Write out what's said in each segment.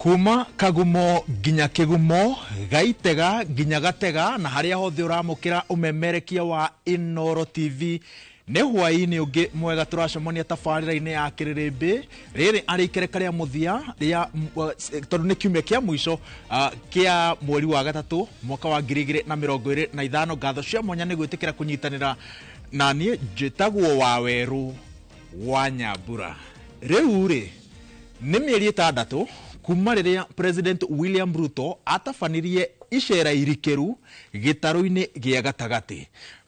Kuma Kagumo nginya Kĩgumo, Gaitega nginya Gatega, na harĩa hothe ũramũkĩra ũmemerekia wa Inooro TV, nĩ hwaĩ-inĩ ũngĩ mwega tũracemania tabarĩra-inĩ ya Kĩrĩrĩmbĩ. Rĩrĩ arĩ ikereka rĩa mũthia rĩa tondũ nĩ kiumia kĩa mũico kĩa mweri wa gatatũ mwaka wa 2025. Ngatho cia mwanya nĩ gwĩtĩkĩra kũnyitanĩra na niĩ. Njĩtagwo Wawerũ wa Nyambura. Rĩu rĩ, nĩ mĩeri 6 kuma rĩrĩa President William Ruto atabanirie icera irikĩru gĩtarũ-inĩ gĩa gatagatĩ.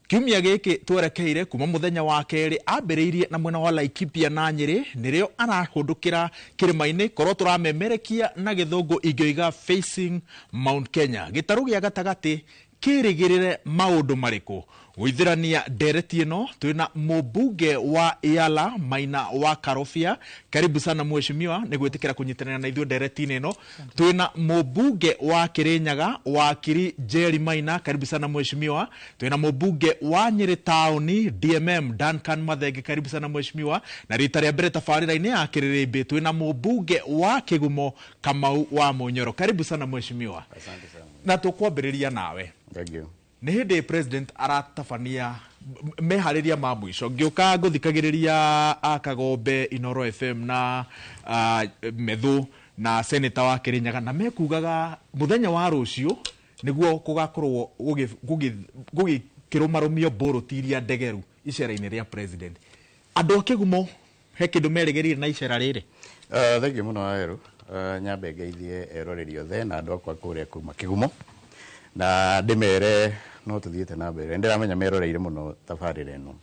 Kiumia gĩkĩ twerekeire kuma mũthenya wa kerĩ ambĩrĩirie na mwena wa Laikipia na Nyĩrĩ, nĩrĩo arahũndũkĩra kĩrĩma-inĩ. Korwo tũramemerekia na Gĩthũngũ ingĩoiga "Facing Mount Kenya". Gĩtarũ gĩa gatagatĩ kĩrĩgĩrĩre maũndũ marĩkũ? Gũithĩrania ndereti ĩno twĩna mũmbunge wa Yala, Maina wa Karobia. Karibu sana, mheshimiwa, nĩ gwĩtĩkĩra kũnyitanĩra na ithuĩ ndereti-inĩ ĩno. Twĩna mũmbunge wa Kĩrĩnyaga, Wakiri Jerry Maina. Karibu sana, mheshimiwa. Twĩna mũmbunge wa Nyĩrĩ taũni, DMM Duncan Mathenge. Karibu sana, mheshimiwa. Na rita rĩa mbere tabarĩra-inĩ ya Kĩrĩrĩmbĩ twĩna mũmbunge wa Kĩgumo, Kamau wa Mũnyoro. Karibu sana, mheshimiwa. Asante sana. Na tũkwambĩrĩria nawe. Thank you. Nĩ hĩndĩ president aratabania meharĩria ma mũico. Ngĩũka ngũthikagĩrĩria a Kagombe, Inoro FM na Methu na senator wa Kĩrĩnyaga, na mekugaga mũthenya wa rũciũ nĩguo gũgakorwo gũgĩkĩrũmarũmio mbũrũti iria ndegeru icera-inĩ rĩa president. Andũ a Kĩgumo he kĩndũ merĩgĩrĩire na icera rĩrĩ? Thank you mũno, Wawerũ. Nyambe ngeithie eroreri othe na andũ akwa kũrĩa kuma Kĩgumo na ndĩmere no tũthiĩte na mbere. Nĩndĩramenya meroreire mũno tabarĩra ĩno.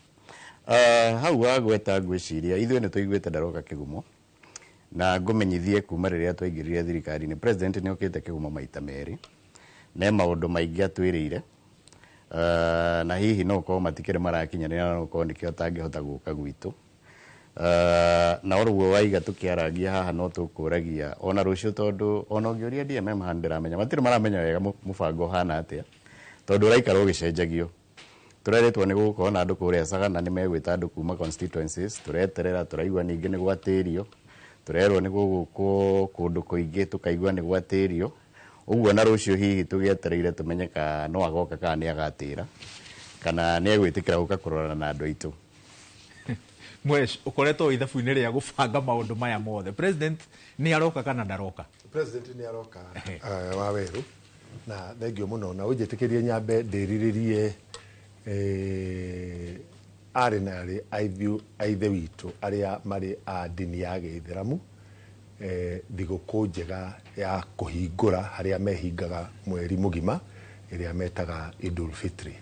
Hau wagweta, ngwĩciria ithuĩ nĩ tũiguĩte ndaroka Kĩgumo, na ngũmenyithie kuma rĩrĩa twaingĩrire thirikari-inĩ, president nĩ okĩte Kĩgumo maita merĩ ne maũndũ maingĩ atwĩrĩire. Na hihi no ũkorwo matikĩrĩ marakinyanĩra, no ũkorwo nĩkĩo atangĩhota gũka gwitũ. Na ũguo waiga tũkĩarangia haha, no tũkũragia ona rũciũ, tondũ ona ũngĩũria DMM haha, ndĩramenya matirĩ maramenya wega mũbango ũhana atĩa, tondũ ũraikara ũgĩcenjagio. Tũrerĩtwo nĩ gũgũkorwo na andũ kũrĩa Sagana, nĩ megwĩta andũ kuma constituencies. Tũreterera, tũraigua ningĩ nĩ gwatĩrio, tũrerwo nĩ gũgũkwo kũndũ kũingĩ, tũkaigua nĩ gwatĩrio. Ũguo na rũciũ hihi tũgĩetereire tũmenye ka no agoka, kana nĩ agatĩra, kana nĩ egwĩtĩkĩra gũka kũrorana na andũ aitũ. Mwesh, ũkoretwo ithabu-inĩ rĩa gũbanga maũndũ maya mothe. President nĩ aroka kana ndaroka? President nĩ aroka, wa werũ, na thengio mũno. Na ũnjĩtĩkĩrie nyambe ndĩrirĩrie arĩ na arĩ a ithe witũ arĩa marĩ a ndini ya Gĩithĩramu thigũkũ njega ya kũhingũra harĩa mehingaga mweri mũgima, ĩrĩa metaga Idul Fitri.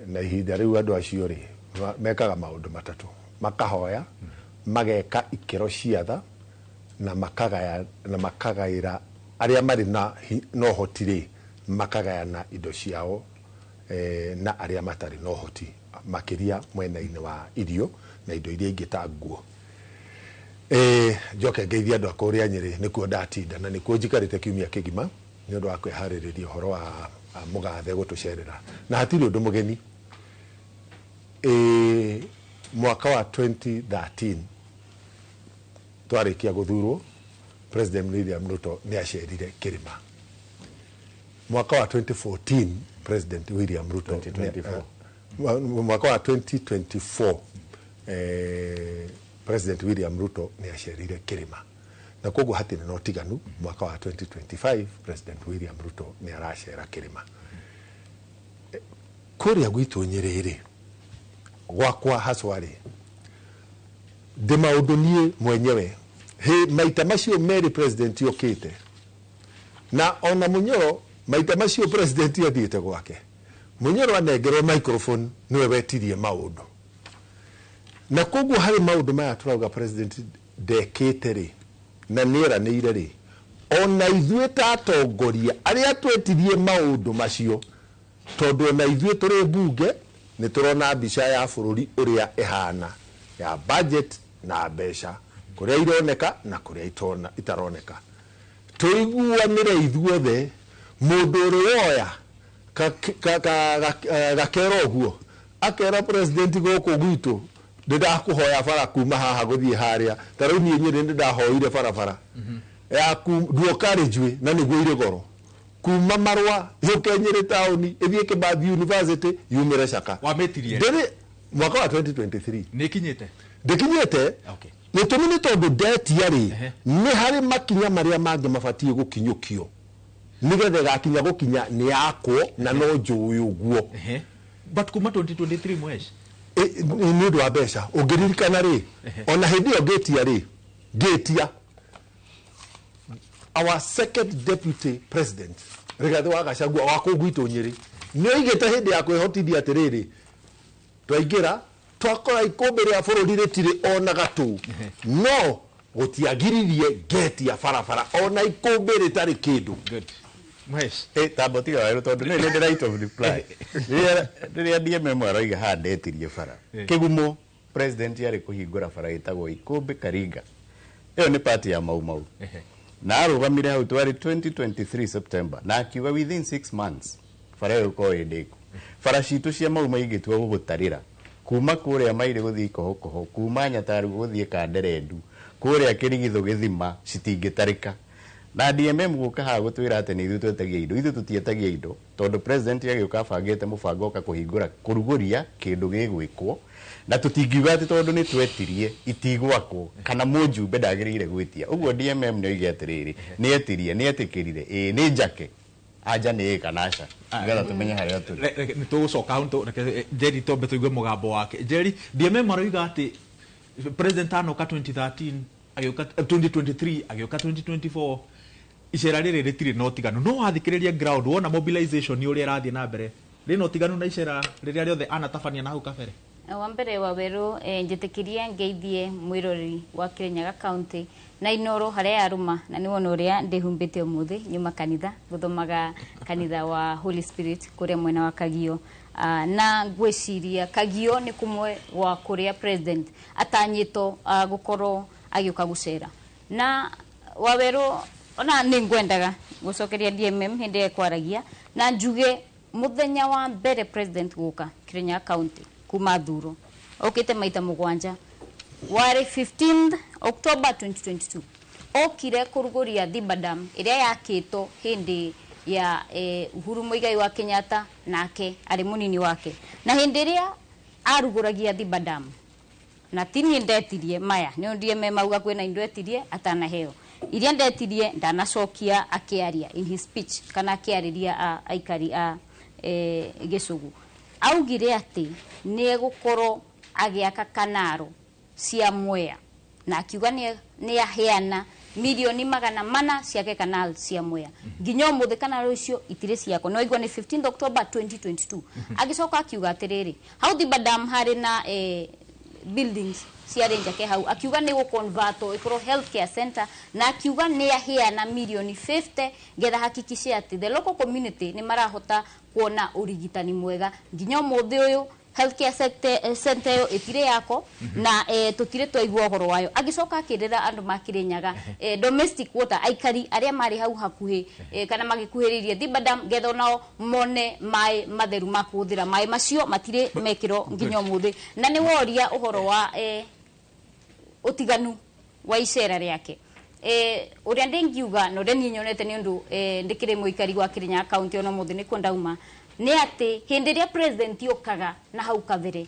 Na ihinda rĩu andũ acio rĩ mekaga maũndũ matatũ: makahoya, mageka ikĩro cia tha, na makagaya, na makagaĩra arĩa marĩ na ũhoti rĩ, makagayana indo ciao na arĩa matarĩ na ũhoti, makĩria mwena-inĩ wa irio na indo iria ingĩ ta nguo. Njoke ngeithie andũ a kũrĩa Nyĩrĩ, nĩkuo ndatinda na nĩkuo njikarĩte kiumia kĩgima nĩ ũndũ wa kwĩharĩrĩria ũhoro wa mũgathe gũtũcerera, na hatirĩ ũndũ mũgeni. Mwaka wa 2013 twarĩkia gũthurwo, President William Ruto nĩ acerire kĩrĩma. Mwaka wa 2014 President William Ruto 2024. Mwaka wa 2024 President William Ruto nĩ acerire kĩrĩma, na koguo hatirĩ na ũtiganu. Mwaka wa 2025 President William Ruto nĩ aracera kĩrĩma. Kũrĩa gwitũ Nyĩrĩ rĩ, gwakwa haswa rĩ, ndĩ maũndũ niĩ mwenyewe hĩ maita macio merĩ president okĩte, na ona Mũnyoro maita macio president athiĩte gwake, Mũnyoro anengerwo microphone nĩwe wetirie maũndũ. Na koguo harĩ maũndũ maya tũrauga president ndekĩte rĩ, na nĩeranĩire rĩ, ona ithuĩ ta atongoria arĩa twetirie maũndũ macio, tondũ ona ithuĩ tũrĩ mbunge nĩ tũrona mbica ya bũrũri ũrĩa ĩhana ya budget na mbeca kũrĩa ironeka na kũrĩa itaroneka. Tũiguanĩre ithuothe, mũndũ ũrĩ woya gakera ũguo akera president, gũkũ gwitũ ndĩndakũhoya bara kuma haha gũthiĩ harĩa. Ta rĩu niĩ Nyĩrĩ nĩndahoire barabara. Ya dual carriageway na nĩguo irĩ goro kuma Marũa yũke Nyĩrĩ taũni, ĩthiĩ Kibathi University, yumĩre Caka. Wamĩtirie? Ndĩrĩ mwaka wa 2023. Nĩ ikinyĩte? Ndĩkinyĩte. Gĩtũmi nĩ tondũ ndetia rĩ, nĩ harĩ makinya marĩa mangĩ mabatiĩ gũkinyũkio nĩgetha ĩgakinya gũkinya nĩ yakwo, na no njũĩ ũguo. But kuma 2023, Mwesh. Nĩ ũndũ wa mbeca. Ũngĩririkana rĩ, ona hĩndĩ ĩyo ngĩtia rĩ, ngĩtia our second deputy president Rigathĩ wa Gachagua wa kũu gwitũ Nyĩrĩ nĩ oigĩte hĩndĩ ya kwĩhotithia atĩrĩrĩ, twaingĩra twakora ikũmbĩ rĩa bũrũri rĩtirĩ ona gatũ, no gũtiagiririe ngetia barabara ona ikũmbĩ rĩtarĩ kĩndũ. Good. Mwesh. Tamba tiga werũ tondũ nĩ ndĩ right of reply. Rĩrĩa DMM aroiga haha ndetirie bara. Kĩgumo president yarĩ kũhingũra bara ĩtagwo Ikũmbĩ Karinga. Ĩyo nĩ party ya Mau Mau. Na arũgamire hau, twarĩ 2023 September, na akiuga within 6 months bara ĩyo ĩgũkorwo ĩ ndĩku. Bara citũ cia Mau Mau ingĩtua gũgũtarĩra kuma kũrĩa Mairĩ gũthiĩ Ikohokoho, kuma Nyataru gũthiĩ Kanderendu, kũrĩa Kĩrigithũ gĩthima, citingĩtarĩka. Na DMM gũka haha gũtwĩra atĩ nĩ ithuĩ twetagia indo, ithuĩ tũtietagia indo, tondũ president agĩũka abangĩte mũbango oka kũhingũra kũrugũria kĩndũ gĩgwĩkwo, na tũtingiuga atĩ tondũ nĩ twetirie itigwakwo kana mũjumbe ndagĩrĩire gwĩtia ũguo. DMM nĩ oige atĩrĩrĩ, nĩ etirie, nĩ etĩkĩrire, ĩĩ nĩ njake, anja nĩ ĩ kana aca, nĩgetha tũmenye harĩa tũrĩ. Nĩ tũgũcoka hau, reke Jerry tombe tũigue mũgambo wake. Jerry, DMM aroiga atĩ president anoka 2013, agĩũka 2023, agĩũka 2024, icera rĩrĩ rĩtirĩ na ũtiganu. No wathikĩrĩria ground, wona mobilization ũrĩa ĩrathiĩ na mbere, rĩna ũtiganu na icera rĩrĩa rĩothe anatabania na hau kabere? Wa mbere wa werũ, njĩtĩkĩrie ngeithie mwĩroreri wa Kirinyaga County na Inoro harĩa yarũma, na nĩ wona ũrĩa ndĩhumbĩte ũmũthĩ, nyuma kanitha gũthomaga kanitha wa Holy Spirit kũrĩa mwena wa Kagio. Na ngwĩciria Kagio nĩ kũmwe gwa kũrĩa president atanyĩtwo gũkorwo agĩũka gũcera. Na Wawerũ, ona nĩ ngwendaga gũcokeria DMM hĩndĩ ĩrĩa ekwaragia, na njuge mũthenya wa mbere president gũka Kirinyaga County kuma thuro, okĩte maita mũgwanja, warĩ 15th October 2022, okire kũrugũria Thiba Dam ĩrĩa yakĩtwo hĩndĩ ya Uhuru Muigai wa Kenyatta nake arĩ mũnini wake. Na hĩndĩ ĩrĩa arugũragia Thiba Dam, na ti niĩ ndetirie maya, nĩ ndie mauga kwĩna indo etirie atanaheo, iria ndetirie ndanacokia. Akĩaria in his speech kana akĩarĩria aikari a gĩcũgũ, augire atĩ nĩ egũkorwo agĩaka kanaro cia Mwea, na akiuga nĩ aheana mirioni 400 ciake canal cia Mwea. Nginya ũmũthĩ canal icio itirĩ ciakwo. No igua nĩ 15 October 2022. Agĩcoka akiuga atĩrĩrĩ, hau Thiba Dam harĩ na buildings ciarĩ njake hau, akiuga nĩ gũconvertwo ĩkorwo healthcare center, na akiuga nĩ aheana mirioni 50 getha hakikishe atĩ the local community nĩ marahota kuona ũrigitani mwega. Nginya ũmũthĩ ũyũ healthcare center ĩyo ĩtirĩ yako na tũtirĩ twaigua ũhoro wayo. Agĩcoka akĩrĩra andũ ma Kirinyaga domestic water, aikari arĩa marĩ hau hakuhĩ kana magĩkuhĩrĩirie Thiba Dam, getha onao mone maĩ matheru ma kũhũthĩra. Maĩ macio matirĩ mekĩrwo nginya ũmũthĩ. Na nĩ woria ũhoro wa ũtiganu wa icera rĩake, ũrĩa ndĩngiuga na ũrĩa niĩ nyonete, nĩ ũndũ ndĩkĩrĩ mũikari wa Kirinyaga County, ona ũmũthĩ nĩkuo ndauma, nĩ atĩ hĩndĩ ĩrĩa president okaga na hau kabere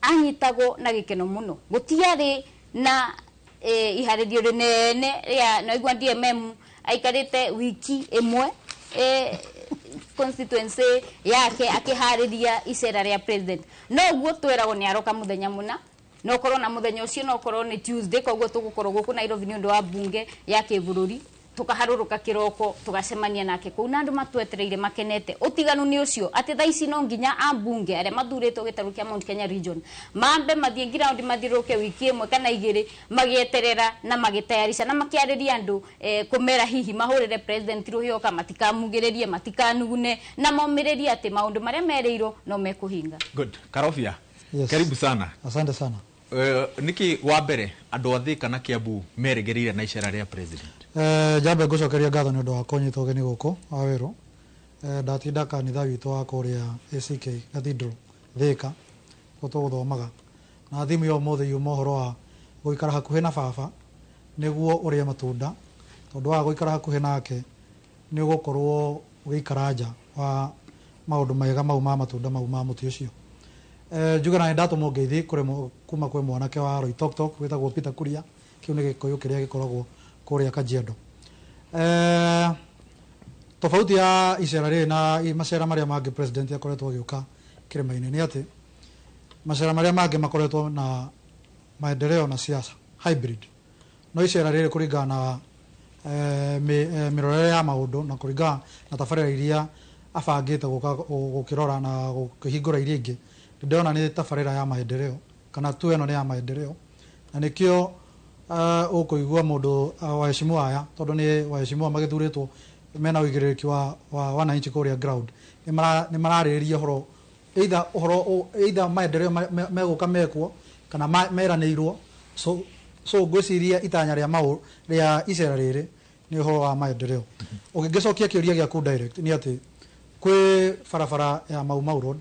anyitagwo na gĩkeno mũno, gũtiarĩ na iharĩrio rĩnene rĩa naigua DMM aikarĩte wiki ĩmwe constituency yake akĩharĩria icera rĩa president. No ũguo tweragwo nĩ aroka mũthenya mũna, no korwo na mũthenya ũcio no korwo nĩ Tuesday, koguo tũgũkorwo gũkũ Nairobi nĩ ũndũ wa bunge ya kĩbũrũri, tukaharũrũka kĩroko tũgacemania nake kũu na andũ matwetereire makenete. Ũtiganu nĩ ũcio atĩ thaa ici no nginya ambunge arĩa mathurĩtwo gĩtarũ kĩa Mount Kenya region mambe mathiĩ ground, mathiũrũrũke wiki ĩmwe kana igĩrĩ magĩeterera na magĩtayarisha na makĩarĩria andũ, kũmera hihi mahũrĩre president rũhĩoka, matikamugĩrĩrie, matikanugune, na momĩrĩrie atĩ maũndũ marĩa merĩirwo no mekũhinga. Good. Karobia. Yes. Karibu sana. Asante sana. Niki wa mbere andũ a Thika na Kiambu meregereire na icera rĩa president? Njambe ngũcokeria ngatho nĩ ũndũ wa kũnyita ũgeni gũkũ Wawerũ. Ndatinda kanitha witũ wa kũrĩa ACK Cathedral Thika kũ tũgũthomaga, na thimu ya ũmũthĩ yuma ũhoro wa gũikara hakuhĩ na baba nĩguo ũrĩe matunda. Tondu wa guikara hakuhi nake ni ugukorwo ugiikara nja wa maundu mega mau ma matunda mau ma muti ucio. Njuge na ndatũmwo ngeithi kũrĩ kuma kwĩ mwanake wa Loitoktok wĩtagwo Peter Kuria, kĩu nĩ gĩkũyũ kĩrĩa gĩkoragwo kũrĩa Kajiado. Tofauti ya icera rĩrĩ na macera marĩa mangĩ president akoretwo agĩũka kĩrĩma-inĩ nĩ atĩ macera marĩa mangĩ makoretwo na maendeleo na siasa hybrid, no icera rĩrĩ kũringana na mĩrorere ya maũndũ na kũringana na tabarĩra iria abangĩte gũkĩrora na gũkĩhingũra iria ingĩ, ndĩrona nĩ tabarĩra ya maendeleo kana tu ĩno nĩ ya maendeleo, na nĩkĩo ũkũigua mũndũ waheshimiwa aya, tondũ nĩ waheshimiwa magĩthurĩtwo mena ũigĩrĩrĩki wa wananchi kũrĩa ground, nĩ mararĩrĩria ũhoro either ũhoro either maendeleo megũka mekwo kana meranĩirwo. So ngwĩciria itanya rĩa maũ rĩa icera rĩrĩ nĩ ũhoro wa maendeleo. Ũngĩgĩcokia kĩũria gĩaku direct nĩ atĩ kwĩ barabara ya Mau Mau Road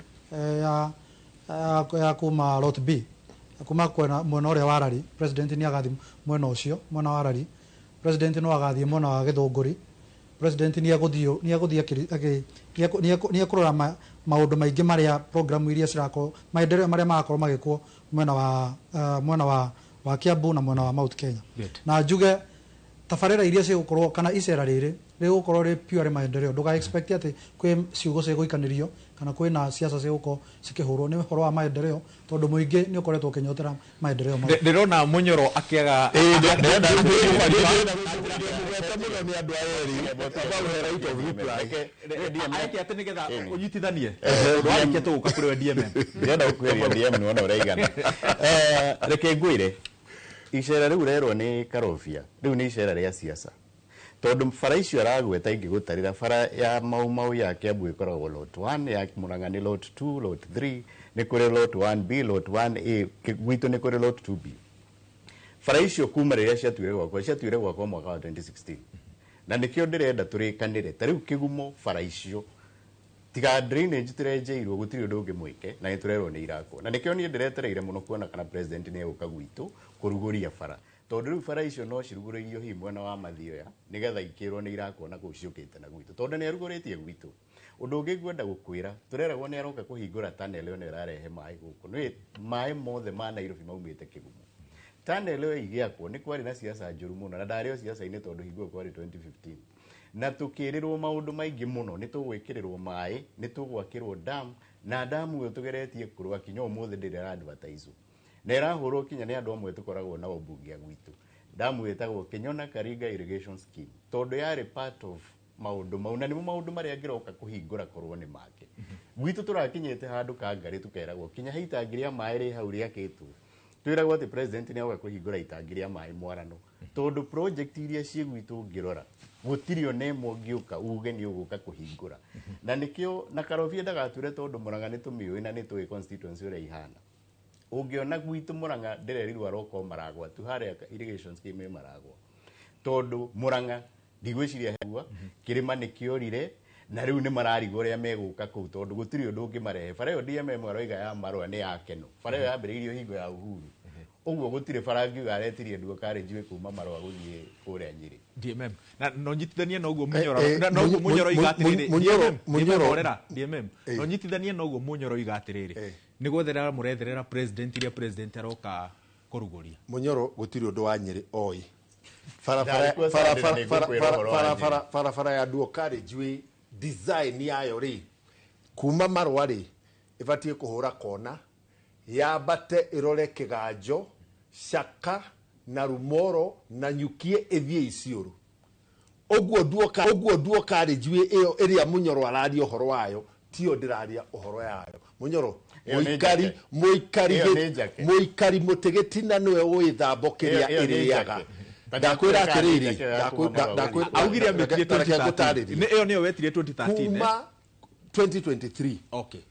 ya kuma Lot B kuma kwena mwena ũrĩa wa Rari, president nĩ agathiĩ mwena ũcio, mwena wa Rari, president no agathiĩ mwena wa Gĩthũngũri, president nĩ egũthiĩ nĩ ekũrora maũndũ maingĩ marĩa program iria cirakorwo maendeleo marĩa marakorwo magĩkwo mwena wa Kiambu na mwena wa Mount Kenya. Na njuge tabarĩra iria cigũkorwo kana icera rĩrĩ rĩgũkorwo rĩ pure maendeleo, ndũga expect atĩ kwĩ ciugo cigũikanĩrio kana kwĩna siasa cigũkorwo cikĩhũrwo, nĩ ũhoro wa maendeleo tondũ mũingĩ nĩ ũkoretwo ũkĩnyotera maendeleo mau. Ndĩrona Munyoro akĩaga areke atĩ nĩgetha ũnyitithanie ũndũ warĩkia tũgũka kũrĩ we DMM. Ndĩrenda gũkuĩria DM nĩ wona ũraigana. Reke ngwĩre icera rĩu rerwo nĩ Karobia rĩu nĩ icera rĩa siasa, tondũ bara icio aragweta ingĩgũtarĩra bara ya Mau Mau ya Kiambu ĩkoragwo lot 1, ya Murang'a nĩ lot 2, lot 3, nĩ kũrĩ lot 1B, lot 1A, gwitũ nĩ kũrĩ lot 2B. Bara icio kuma rĩrĩa ciatuire gwakwa mwaka wa 2016, na nĩkĩo ndĩrenda tũrĩkanĩre. Ta rĩu Kĩgumo bara icio tiga drainage tũrenjeirwo gũtirĩ ũndũ ũngĩ mwĩke, na nĩ tũrerwo nĩ irakwo, na nĩkĩo niĩ ndĩretereire mũno kuona kana president nĩ egũka gwitũ kũrugũria bara, tondũ rĩu bara icio no cirugũrĩirio hihi mwena wa Mathioya nĩgetha ikĩrwo nĩ irakwo na kũu ciũkĩte na gwitũ, tondũ nĩ arugũrĩtie gwitũ. Ũndũ ũngĩ ngwenda gũkwĩra, tũreragwo nĩ aroka kũhingũra tunnel ĩyo ĩrarehe maĩ gũkũ, nĩ maĩ mothe ma Nairobi maumĩte Kĩgumo. Tunnel ĩyo ĩgĩakwo nĩ kwarĩ na siasa njũru mũno, na ndarĩ o siasa-inĩ tondũ hingo ĩyo kwarĩ 2015, na tũkĩrĩrwo maũndũ maingĩ mũno, nĩ tũgwĩkĩrĩrwo maĩ, nĩ tũgwakĩrwo dam, na damu ĩyo tũgeretie kũrũa kinya ũmũthĩ ndĩrĩ ĩra-advertise na ĩrahũrwo kinya nĩ andũ amwe tũkoragwo nao mbunge ya gwitũ. Damu ĩtagwo Kinyona Karinga Irrigation Scheme, tondũ yarĩ part of maũndũ mau, na nĩmo maũndũ marĩa angĩroka kũhingũra korwo nĩ make. Gwitũ tũrakinyĩte handũ Kangarĩ tũkeragwo kinya he itangi rĩa maĩ rĩ hau rĩakĩtwo, twĩragwo atĩ president nĩ oka kũhingũra itangi rĩa maĩ mwarano, tondũ project iria ciĩ gwitũ ũngĩrora gũtirĩ ona ĩmwe ũngĩũka uge nĩ ũgũka kũhingũra. Na nĩkĩo na Karobia ndagature, tondũ Murang'a nĩ tũmĩũĩ na nĩ tũĩ constituency ũrĩa ihana. Ũngĩona gwitũ Murang'a ndĩrerirwo aroka o Maragwa tu harĩa irrigation scheme ĩ Maragwa, tondũ Murang'a ndigwĩciria hegua kĩrĩma nĩ kĩorire, na rĩu nĩ mararigwo ũrĩa megũka kũu tondũ gũtirĩ ũndũ ũngĩmarehe. Bara ĩyo DMM aroiga ya marũa nĩ ya Keno, bara ĩyo yambĩrĩirio hingo ya Uhuru, ũguo gũtirĩ bara ngiuga aretirie nduo karĩnji kuma marũa gũthiĩ kũrĩa Nyĩrĩ. DMM na no nyitithanie na ũguo Munyoro na ũguo Munyoro iga atĩrĩrĩ, Munyoro DMM no nyitithanie na ũguo Munyoro iga atĩrĩrĩ, nĩ gwetherera mũretherera president iria president aroka kũrugũria. Munyoro gũtirĩ ũndũ wa Nyĩrĩ oĩ. Barabara ya duo carriageway design yayo rĩ kuma marũa rĩ ĩbatiĩ kũhũra kona yambate ĩrore Kĩganjo, Caka na Rumoro na Nyukie ĩthiĩ Isiolo. Ũguo duo carriageway ĩyo ĩrĩa Munyoro araria ũhoro wayo tiyo ndĩraria ũhoro yayo. Munyoro mũikari mũtĩgĩtina nĩwe ũĩ thambo kĩrĩa ĩrĩaga. Ndakwĩra atĩrĩrĩ, augire amĩtirie 2013, ĩyo nĩyo wetirie 2013 kuma 2023. Okay,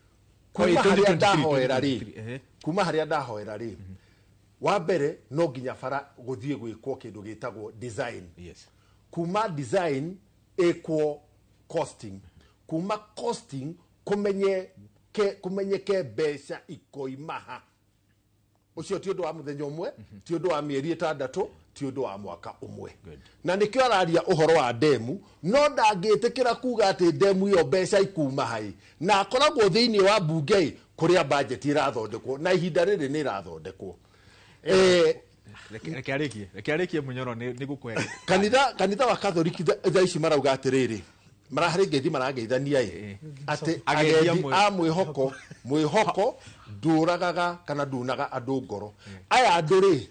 kuma harĩa ndahoera rĩ, kuma harĩa ndahoera rĩ, wa mbere no nginya bara gũthiĩ gwĩkwo kĩndũ gĩtagwo design. Yes. Kuma design ĩkwo costing, kuma costing kũmenyeke mbeca ikoima ha. Ũcio ti ũndũ wa mũthenya ũmwe, ti ũndũ wa mĩeri 6, ti ũndũ wa mwaka ũmwe. Na nĩkĩo araria ũhoro wa ndemu, no ndangĩtĩkĩra kuga atĩ ndemu ĩyo mbeca ikuma hai, na akoragwo thĩinĩ wa mbunge kũrĩa budget ĩrathondekwo, na ihinda rĩrĩ nĩ ĩrathondekwo. Reke arĩkie Munyoro, nĩ gũkũhe. Kanitha wa Katholiki thaa ici marauga atĩrĩrĩ, maraharĩ ngeithi marageithania ĩ atĩ agendi a mwĩhoko ndũragaga kana ndunaga andũ ngoro. Aya andũ rĩ,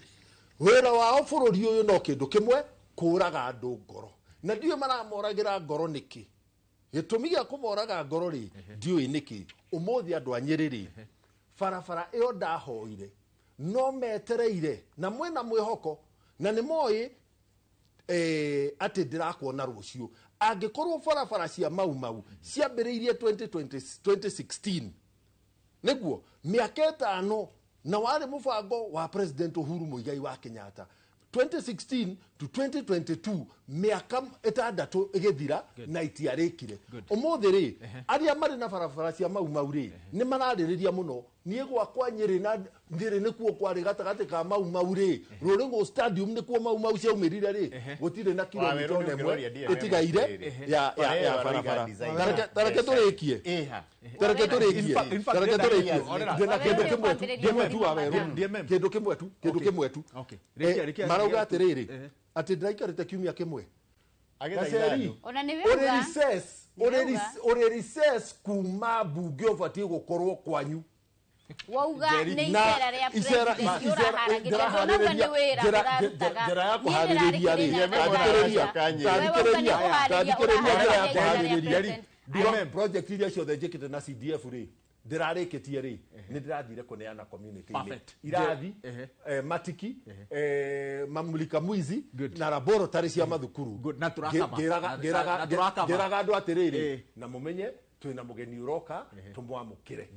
wĩra wao bũrũri ũyũ no kĩndũ kĩmwe, kũraga andũ ngoro. Na ndiũĩ maramoragĩra ngoro nĩkĩ. Gĩtũmi gĩa kũmoraga ngoro rĩ, ndiũĩ nĩkĩ. Ũmũthĩ andũ a Nyĩrĩ rĩ, barabara ĩyo ndahoire no metereire na mwĩna mwĩhoko, na nĩ moĩ atĩ ndĩrakuona rũciũ. Angĩkorwo barabara cia Mau Mau ciambĩrĩirie 2016, nĩguo mĩaka 5, na warĩ mũbango wa President Uhuru Muigai wa Kenyatta 2016 to 2022, mĩaka 6 ĩgĩthira na itiarĩkire. Ũmũthĩ rĩ, arĩa marĩ na barabara cia Mau Mau rĩ, nĩ mararĩrĩria mũno. Niĩ gwakwa Nyĩrĩ, na Nyĩrĩ nĩkuo kwarĩ gatagatĩ ka Mau Mau rĩ, Rũrĩngũ Stadium nĩkuo Mau Mau ciaumĩrire rĩ, gũtirĩ na kilomita ona ĩmwe ĩtigaire ya barabara. Tareke tũrĩkie. Tareke tũrĩkie. Tareke tũrĩkie. Ndĩna kĩndũ kĩmwe tu, kĩmwe tu wa werũ. Kĩndũ kĩmwe tu, kĩndũ kĩmwe tu. Marauga atĩrĩrĩ, atĩ ndĩraikarĩte kiumia kĩmwe. Gaceri, ũrĩ recess kuma mbunge ũbatiĩ gũkorwo kwanyu. Wauga nĩ icera rĩa president ũraharagĩria, ndũnauga nĩ wĩra ũrarutaga. Njĩra ya kũharĩrĩria rĩ, tathikĩrĩria njĩra ya kũharĩrĩria. Project iria ciothe njĩkĩte na CDF rĩ, ndĩrarĩkĩtie rĩ, nĩ ndĩrathire kũneana community-inĩ. Irathi, Matiki, Mamulika Mwizi na laboratory cia mathukuru. Ngĩraga andũ atĩrĩrĩ, na mũmenye twina mugeni uroka tumwamukire.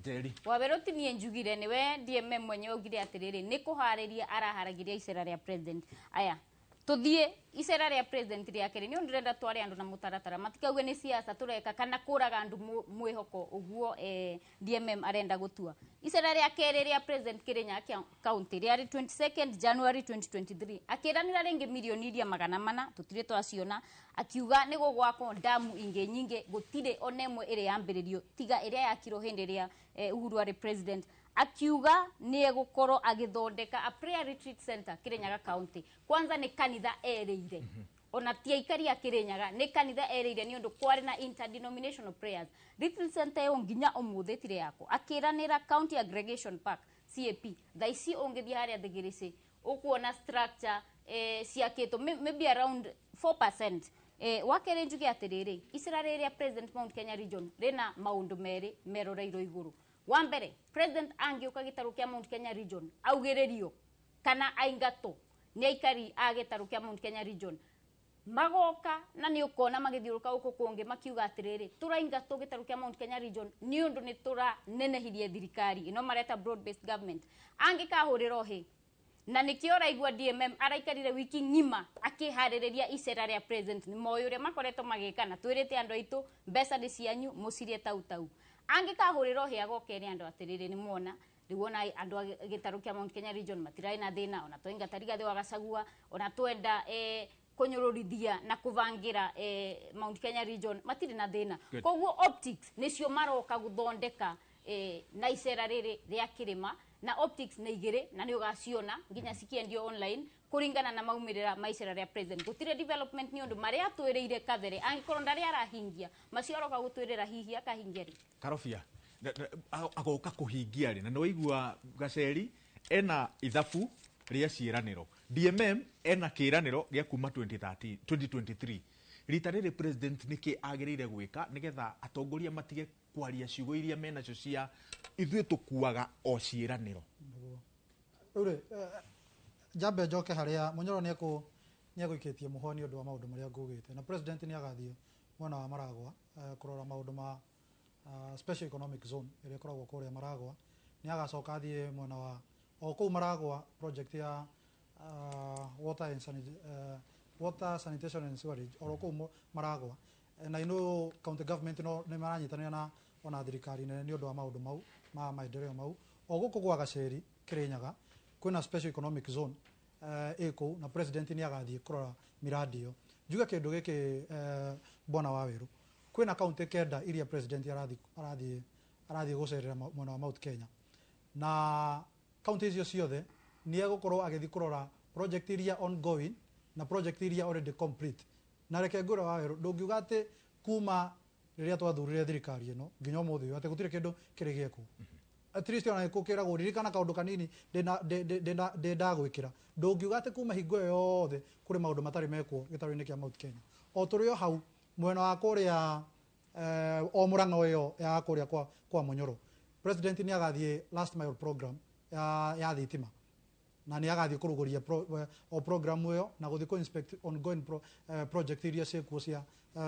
Wawerũ ti niĩ njugire, nĩwe DMM mwenyewe augire atĩrĩrĩ, nĩ kũharĩria araharagiria icera rĩa president. Aya, tuthiĩ icera rĩa president rĩa kerĩ, nĩ ũndũ ndĩrenda tware andũ na mũtaratara, matikauge nĩ siasa tũreka kana kũraga andũ mwĩhoko ũguo DMM arenda gũtua. Icera rĩa kerĩ rĩa president Kirinyaga County rĩarĩ 22nd January 2023, akĩranĩra rĩngĩ mirioni iria 400, tũtirĩ twaciona, akiuga nĩ gũgwakwo damu ingĩ nyingĩ, gũtirĩ ona ĩmwe ĩrĩa yambĩrĩrio tiga ĩrĩa yakirwo hĩndĩ ĩrĩa Uhuru arĩ president. Akiuga nĩ egũkorwo agĩthondeka a prayer retreat center Kirinyaga County. Kwanza nĩ kanitha erĩire, ona ti aikari a Kirinyaga, nĩ kanitha erĩire nĩ ũndũ kwarĩ na interdenominational prayers. Retreat center ĩyo nginya ũmũthĩ ĩtirĩ yakwo. Akĩranĩra County Aggregation Park CAP, thaa ici ũngĩthiĩ harĩa Thigiricĩ ũkuona structure ciakĩtwo maybe around 4%. Wakerĩ njuge atĩrĩrĩ, icera rĩrĩa president Mount Kenya region rĩna maũndũ merĩ meroreirwo igũrũ. Wa mbere, president angĩũka gĩtarũ kĩa Mount Kenya region augĩrĩrio kana aingatwo nĩ aikari a gĩtarũ kĩa Mount Kenya region, magoka na nĩ ũkona magĩthiũrũka gũkũ kũngĩ makiuga atĩrĩrĩ, tũraingatwo gĩtarũ kĩa Mount Kenya region nĩ ũndũ nĩ tũranenehirie thirikari ĩno mareta broad based government. Angĩkahũrĩra ũhĩ, na nĩkĩo ũraigua DMM araikarire wiki ng'ima akĩharĩrĩria icera rĩa president, nĩ moĩ ũrĩa makoretwo magĩka, na twĩrĩte andũ aitũ mbeca nĩ cianyu mũcirie tau tau. Angĩkahũrĩra ũhĩ agoke nĩ andũ atĩrĩrĩ, nĩ muona rĩu ona andũ a gĩtarũ kĩa Mount Kenya region matirarĩ na thĩna, ona twaingata Rigathĩ wa Gachagua, ona twenda kũnyũrũrithia na kũbangĩra Mount Kenya region matirĩ na thĩna. Koguo optics nĩcio maroka gũthondeka na icera rĩrĩ rĩa kĩrĩma, na optics nĩ igĩrĩ na nĩ ũgaciona nginya cikĩendio online kũringana na maumĩrĩra ma icera rĩa president. Gũtirĩ development nĩ ũndũ marĩa atwĩrĩire kabere, angĩkorwo ndarĩ arahingia macio aroka gũtwĩrĩra hihi akahingia rĩ. Karobia agoka kũhingia rĩ, na nĩ waigua Gaceri ena ithabu rĩa ciĩranĩro, DMM ena kĩĩranĩro gĩa kuma 2013 2023. Rita rĩrĩ president nĩkĩ agĩrĩire gwĩka nĩgetha atongoria matige kwaria ciugo iria menacio cia ithuĩ tũkuaga o ciĩranĩro? Rĩu rĩ, njambe njoke harĩa Munyoro nĩ egũikĩtie mũhwa nĩ ũndũ wa maũndũ marĩa ngugĩte, na president nĩ agathiĩ mwena wa Maragwa kũrora maũndũ ma special economic zone ĩrĩa ĩkoragwo kũrĩa Maragwa. Nĩ agacoka athiĩ mwena wa o kũu Maragwa project ya water and water sanitation and sewerage oro kũu Maragwa. Na ino county government no nĩ maranyitanĩra na ona thirikari nene nĩ ũndũ wa maũndũ mau ma maendeleo mau. O gũkũ gwa Gaceri Kirinyaga Kwĩna special economic zone ĩkũu na president nĩ agathiĩ kũrora miradi ĩyo. Njuge kĩndũ gĩkĩ, bwana Waweru, kwĩna kaunti 9 iria president arathiĩ gũcerera mwena wa Mount Kenya, na kaunti icio ciothe nĩ egũkorwo agĩthiĩ kũrora project iria ongoing na project iria already complete. Na reke ngwĩre Waweru, ndũngiuga atĩ kuma rĩrĩa twathurire thirikari ĩno nginya ũmũthĩ ũyũ atĩ gũtirĩ kĩndũ kĩrĩ gĩekwo. At least ona gũkĩragwo ririkana kaũndũ kanini ndĩ ndagwĩkĩra. Ndũngiuga atĩ kuma hingo ĩyo yothe kũrĩ maũndũ matarĩ mekwo gĩtarũ-inĩ kĩa Mount Kenya. O tũrĩ o hau mwena wa kũrĩa, o Mũrang'a ĩyo ya kũrĩa kwa Mũnyoro, president nĩ agathiĩ last mile program ya thitima, na nĩ agathiĩ kũrũgũria o program ĩyo na gũthiĩ kũ inspect ongoing project iria ciĩkuo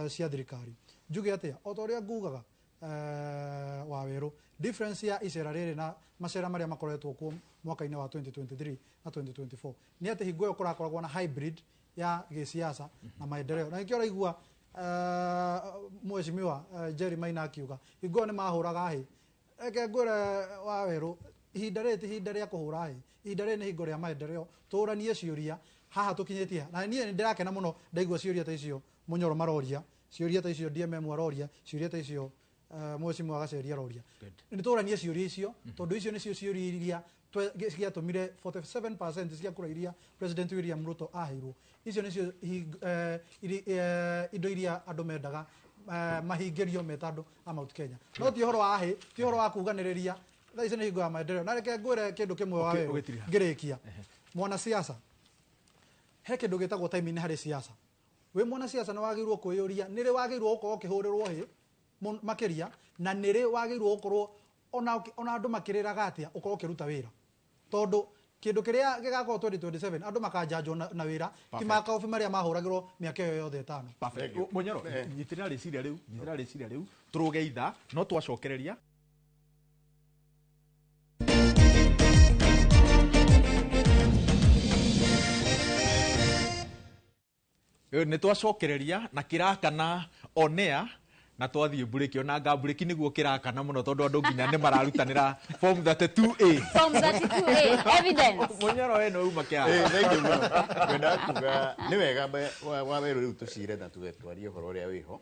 cia thirikari. Njuge atĩa, o ta ũrĩa ngugaga, Wawerũ, difference ya icera rĩrĩ na macera marĩa makoretwo kuo mwaka-inĩ wa 2023 na 2024 nĩ atĩ hingo ĩyo kũrakoragwo na hybrid ya gĩsiasa na maendeleo, na nĩkĩo ũraigua mheshimiwa Jerry Maina akiuga hingo ĩyo nĩ mahũraga hĩ. Reke ngwĩre Wawerũ, ihinda rĩrĩ ti ihinda rĩa kũhũra hĩ, ihinda rĩrĩ nĩ hingo rĩa maendeleo. Tũranie ciũria haha tũkinyĩtie, na niĩ nĩ ndĩrakena mũno ndaigua ciũria ta icio Mũnyoro maroria, ciũria ta icio DMM aroria, ciũria ta icio mheshimiwa Gaceri aroria. Nĩ tũranie ciũria icio tondũ icio nĩcio ciũria iria ciatũmire 47% cia kura iria President William Ruto aheirwo. Icio nĩcio indo iria andũ mendaga mahingĩrio meta andũ a Mount Kenya. No ti ũhoro wa hĩ, ti ũhoro wa kuganĩrĩria. Thaa ici nĩ hingo ya maendeleo. Na reke ngwĩre kĩndũ kĩmwe Waweru, Ũgĩtiriha. ngĩrĩkia. Mwanasiasa, he kĩndũ gĩtagwo timing harĩ siasa. Wĩ mwanasiasa nĩ wagĩrĩirwo kwĩyũria nĩ rĩ wagĩrĩirwo gũkorwo ũkĩhũrĩrwo hĩ makĩria, na nĩ rĩ wagĩrĩirwo gũkorwo ona andũ makĩrĩraga atĩa ũkorwo ũkĩruta wĩra, tondũ kĩndũ kĩrĩa gĩgakorwo 2027 andũ makanjanjwo na wĩra ti makobi marĩa mahũragĩrwo mĩaka ĩyo yothe 5. Perfect. Thank you. Mũnyoro, nyitĩrĩra rĩciria rĩu, nyitĩrĩra rĩciria rĩu, tũrũge itha no twacokereria. Nĩ twacokereria na kĩrakana onea na twathiĩ mburĩki, ona anga mburĩki nĩguo kĩrakana mũno tondũ andũ nginya nĩ mararutanĩra form 32A. Form 32A evidence. Mũnyoro, we nĩ uma kĩhaha. Thank you mũno. Ngwendaga kuga nĩ wega Wawerũ rĩu tũcire na tuge twarie ũhoro ũrĩa wĩho,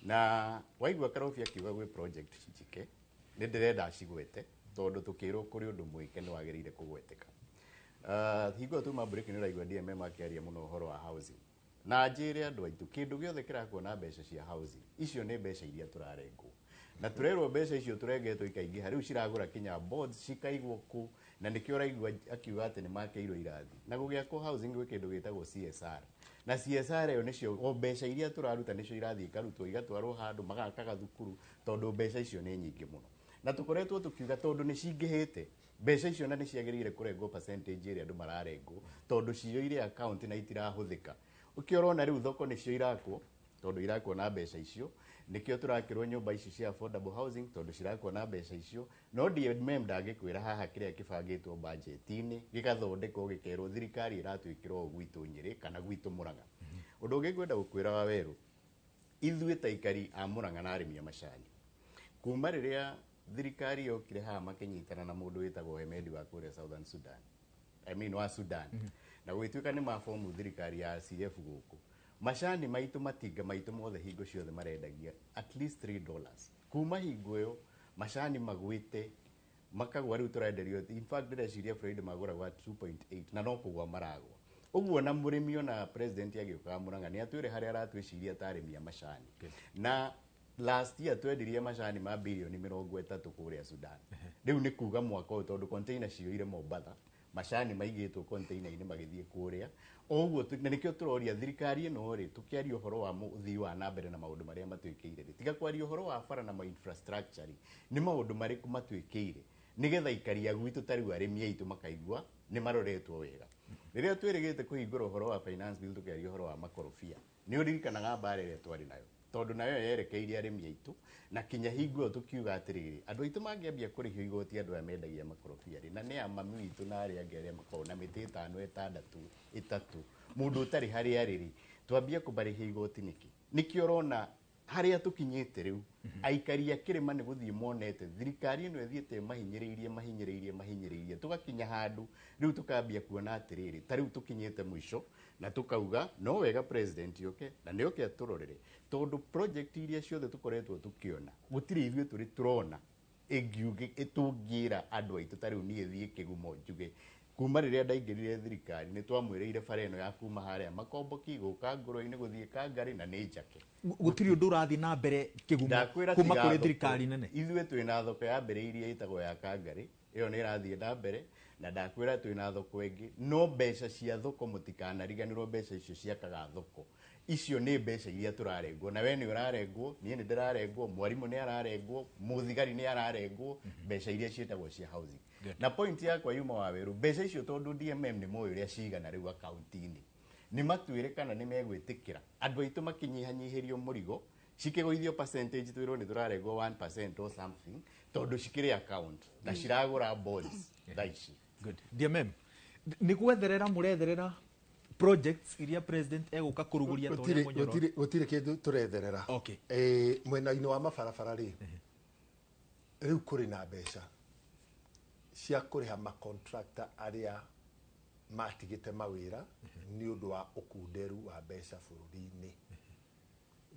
na waigua Karobi akiuga gwĩ project njike, nĩ ndĩrenda acigwete tondũ tũkĩrwo kũrĩ ũndũ mwĩke nĩ wagĩrĩire kũgweteka. Hingo ĩyo tuma mburĩki nĩ ũraigua DMM akĩaria mũno ũhoro wa housing, na njĩre andũ aitũ kĩndũ gĩothe kĩrakwo na mbeca cia housing, icio nĩ mbeca iria tũrarengwo, na tũrerwo mbeca icio tũrengetwo ikaingĩha, rĩu ciragũra kinya bonds cikaigwo kũ, na nĩkĩo ũraigua akiuga atĩ nĩ makĩirwo irathi. Na gũgĩakwo housing gwĩ kĩndũ gĩtagwo CSR, na CSR ĩyo nĩcio o mbeca iria tũraruta nĩcio irathiĩ ikarutwo igatwarwo handũ magakaga thukuru, tondũ mbeca icio nĩ nyingĩ mũno, na tũkoretwo tũkiuga tondũ nĩ cingĩhĩte mbeca icio na nĩ ciagĩrĩire kũrengwo percentage ĩrĩa andũ mararengwo, tondũ ciyũire account na itirahũthĩka. Ũkĩo ũrona rĩu thoko nĩcio irakwo, tondũ irakwo na mbeca icio, nĩkĩo tũrakĩrwo nyũmba ici cia affordable housing, tondũ cirakwo na mbeca icio. No DMM ndangĩkwĩra haha kĩrĩa kĩbangĩtwo budget-inĩ gĩgathondekwo gĩkerwo thirikari ĩratwĩkĩra ũũ gwitũ Nyĩrĩ kana gwitũ Mũrang'a. Ũndũ ũngĩ ngwenda gũkwĩra Wawerũ, ithuĩ ta aikari a Mũrang'a na arĩmi a macani, kuma rĩrĩa thirikari yokire haha makĩnyitana na mũndũ wĩtagwo Hemedi wa kũrĩa Southern Sudan, I mean wa Sudan, na gũgĩtuĩka nĩ mabomu thirikari ya CF gũkũ, macani maitũ matinga maitũ mothe hingo ciothe marendagia at least $3. Kuma hingo ĩyo macani magwĩte makagwa, rĩu tũrenderio, in fact ndĩreciria Friday magũragwo at 2.8 na no kũgwa maragwa ũguo. Na mũrĩmi ona president agĩũkaga Mũrang'a nĩ atwĩre harĩa aratwĩciria ta arĩmi a macani, na last year twendirie macani ma birioni 30 kũrĩa Sudan. Rĩu nĩ kuga mwaka ũyũ, tondũ container ciyũire Mombatha, macani maigĩtwo container-inĩ magĩthiĩ kũrĩa o ũguo. Na nĩkĩo tũroria thirikari ĩno rĩ, tũkĩaria ũhoro wa ũthii wa na mbere na maũndũ marĩa matwĩkĩire rĩ, tiga kwaria ũhoro wa bara na ma infrastructure rĩ, nĩ maũndũ marĩkũ matwĩkĩire nĩgetha ikari a gwitũ ta rĩu arĩmi aitũ makaigua nĩ maroretwo wega. Rĩrĩa twĩrĩgĩte kũhingũra ũhoro wa finance bill, tũkĩaria ũhoro wa makorobia, nĩ ũririkanaga mbara ĩrĩa twarĩ nayo, tondũ nayo yerekeirie arĩmi aitũ, na kinya hingo ĩyo tũkiuga atĩrĩrĩ, andũ aitũ mangĩambia kũrĩhio igoti, andũ aya mendagia makorobia rĩ, na nĩ a mami witũ na arĩa angĩ arĩa makoragwo na mĩtĩ 5, 6, 3, mũndũ ũtarĩ harĩa arĩ rĩ, twambie kũmarĩhia igoti nĩkĩ? Nĩkĩo ũrona Harĩa tũkinyĩte rĩu, aikari a kĩrĩma nĩ gũthiĩ monete thirikari ĩno ĩthiĩte mahinyĩrĩirie mahinyĩrĩirie mahinyĩrĩirie, tũgakinya handũ rĩu tũkambia kuona atĩrĩrĩ, ta rĩu tũkinyĩte mũico, na tũkauga no wega president oke na nĩ oke atũrorere, tondũ project iria ciothe tũkoretwo tũkĩona gũtirĩ ithuĩ tũrĩ tũrona ĩngiuge ĩtũngĩra andũ aitũ. Ta rĩu niĩ thiĩ Kĩgumo njuge kuma rĩrĩa ndaingĩrire thirikari nĩ twamwĩrĩire bara ĩno ya kuma harĩa Makomboki gũka Ngũrũ-inĩ gũthiĩ Kangarĩ na nĩ njake. Gũtirĩ ũndũ ũrathiĩ na mbere Kĩgumo Ndakwĩra kuma tiga kũrĩ thoko. thirikari nene. Ithuĩ twĩna thoko yambĩrĩirie ĩtagwo ya Kangarĩ, ĩyo nĩ ĩrathiĩ na mbere, na ndakwĩra twĩna thoko ĩngĩ, no mbeca cia thoko mũtikanariganĩrwo, mbeca icio ciakaga thoko icio nĩ mbeca iria tũrarengwo, na we nĩ ũrarengwo, niĩ nĩ ndĩrarengwo, mwarimũ nĩ ararengwo, mũthigari nĩ ararengwo, mbeca iria ciĩtagwo cia housing. Na point yakwa yuma wa werũ, mbeca icio tondũ DMM nĩ moĩ ũrĩa cigana rĩu akaunti-inĩ, nĩ matuĩre kana nĩ megwĩtĩkĩra andũ aitũ makinyihanyihĩrio mũrigo, cikĩgũithio percentage, twĩrwo nĩ tũrarengwo 1% or something, tondũ cikĩrĩ account na ciragũra bonds thaa ici. Good. DMM, nĩ gwetherera mũretherera projects iria president egũka kũrugũria ta ũrĩa Mũnyoro? Gũtirĩ kĩndũ tũretherera. Okay. Mwena-inĩ wa mabarabara rĩ, rĩu kũrĩ na mbeca cia kũrĩha macontractor arĩa matigĩte mawĩra nĩ ũndũ wa ũkunderu wa mbeca bũrũri-inĩ,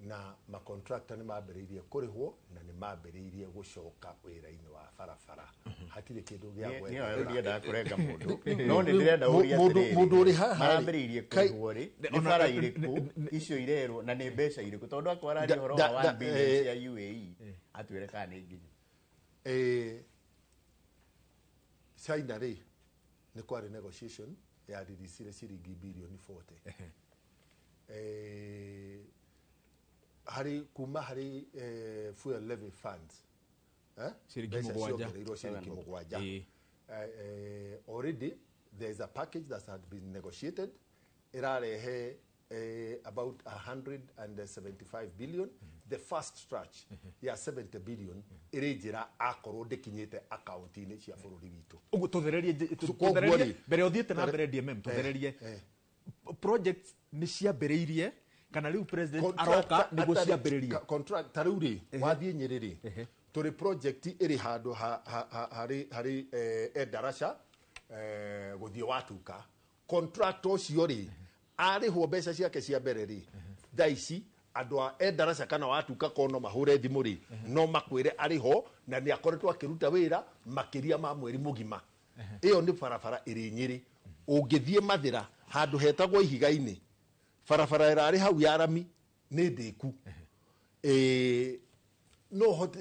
na macontractor nĩ mambĩrĩirie kũrĩhwo na nĩ mambĩrĩirie gũcoka wĩra-inĩ wa barabara. Hatirĩ kĩndũ gĩa Niĩ rĩu gwetherera. ndiendaga kũrenga mũndũ, no nĩ ndĩrenda ũrie Mũndũ ũrĩ haha rĩ, marambĩrĩirie kũrĩhwo rĩ, nĩ bara irĩkũ icio irerwo na nĩ mbeca irĩkũ, tondũ akwa araria ũhoro wa 1 billion cia UAE, atwĩre kana nĩ nginyu. China rĩ, nĩ kwarĩ negotiation ya releasire ciringi birioni 40 harĩ kuma harĩ fuel levy funds, Ciringi mbeca 7. Ciongereirwo ciringi 7. Already there is a package that has been negotiated irarehe about 175 billion. The first tranche ya 70 billion ĩrĩ njĩra akorwo ndĩkinyĩte akaunti-inĩ cia bũrũri witũ. Ũguo tũthererie So, koguo tũthererie rĩ, mbere ũthiĩte na mbere, DMM, tũthererie projects nĩ ciambĩrĩirie kana rĩu president aroka nĩguo ciambĩrĩrie? Contract ta rĩu rĩ, wathiĩ Nyĩrĩ rĩ, tũrĩ project ĩrĩ handũ harĩ Endarasha gũthiĩ Watuka. Contract ũcio rĩ, arĩhwo mbeca ciake cia mbere rĩ, thaa ici andũ a Endarasha kana Watuka kono mahũre thimũ rĩ, no makwĩre arĩho na nĩ akoretwo akĩruta wĩra makĩria ma mweri mũgima. Ĩyo nĩ barabara ĩrĩ Nyĩrĩ. Ũngĩthiĩ Mathĩra handũ hetagwo Ihiga-inĩ, barabara ĩrarĩ hau ya rami nĩ ndĩku. No hote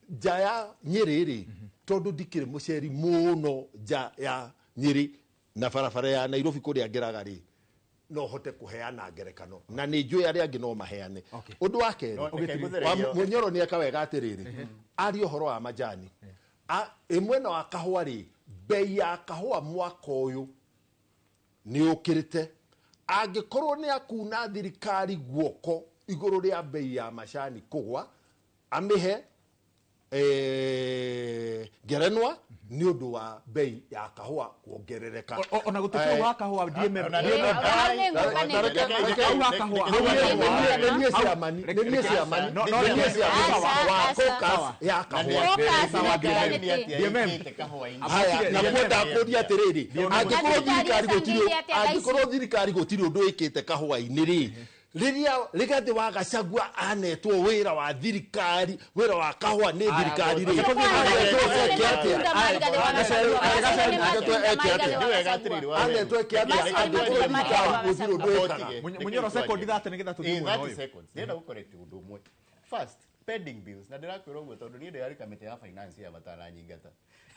nja ya Nyĩrĩ rĩ, tondũ ndikĩrĩ mũceri mũno nja ya Nyĩrĩ na barabara ya Nairobi kũrĩa ngeraga rĩ, no hote kũheana ngerekano na nĩ njũĩ arĩa angĩ no maheane. Ũndũ wa kerĩ, No, reke ngũthererie. wa Mũnyoro nĩ eka wega atĩrĩrĩ, aria ũhoro wa majani. Ĩ mwena wa kahũa rĩ, bei ya kahũa mwaka ũyũ nĩ ũkĩrĩte. Angĩkorwo nĩ akuna thirikari guoko igũrũ rĩa bei ya macani kũgwa, amĩhe ngerenwa nĩ ũndũ wa bei ya kahũa kuongerereka. Ona gũtuĩka wa kahũa, DMM, Ona- DMM, Hau nĩ ngũka nĩ ngũka. Hau ha kahũa, hau ha Nĩ niĩ ciamani, nĩ niĩ ciamani, No, no, nĩ niĩ ciamani Aca, wa aca. caucus ya kahũa. Focus, nĩ kĩrĩa DMM. Haya, na kuo ndakũria atĩrĩrĩ, angĩkorwo thirikari gũtirĩ Thirikari ĩcangĩire atĩa thaa ici? angĩkorwo thirikari gũtirĩ ũndũ ĩkĩte kahũa-inĩ rĩ, rĩrĩa Rigathĩ wa Gachagua anetwo wĩra wa thirikari, wĩra wa kahũa nĩ thirikari rĩ, anetwo eke atĩa? Anetwo eke atĩa? Anetwo eke atĩa angĩkorwo thirikari gũtirĩ ũndũ ĩkaga? Mũnyoro, sekondi 30 nĩgetha tũthiĩ mwena ũyũ. Seconds, ndĩrenda gũcorrect ũndũ ũmwe. First, pending bills, na ndĩrakwĩra ũguo tondũ niĩ ndĩrarĩ kamĩtĩ ya finance ya matananyingata.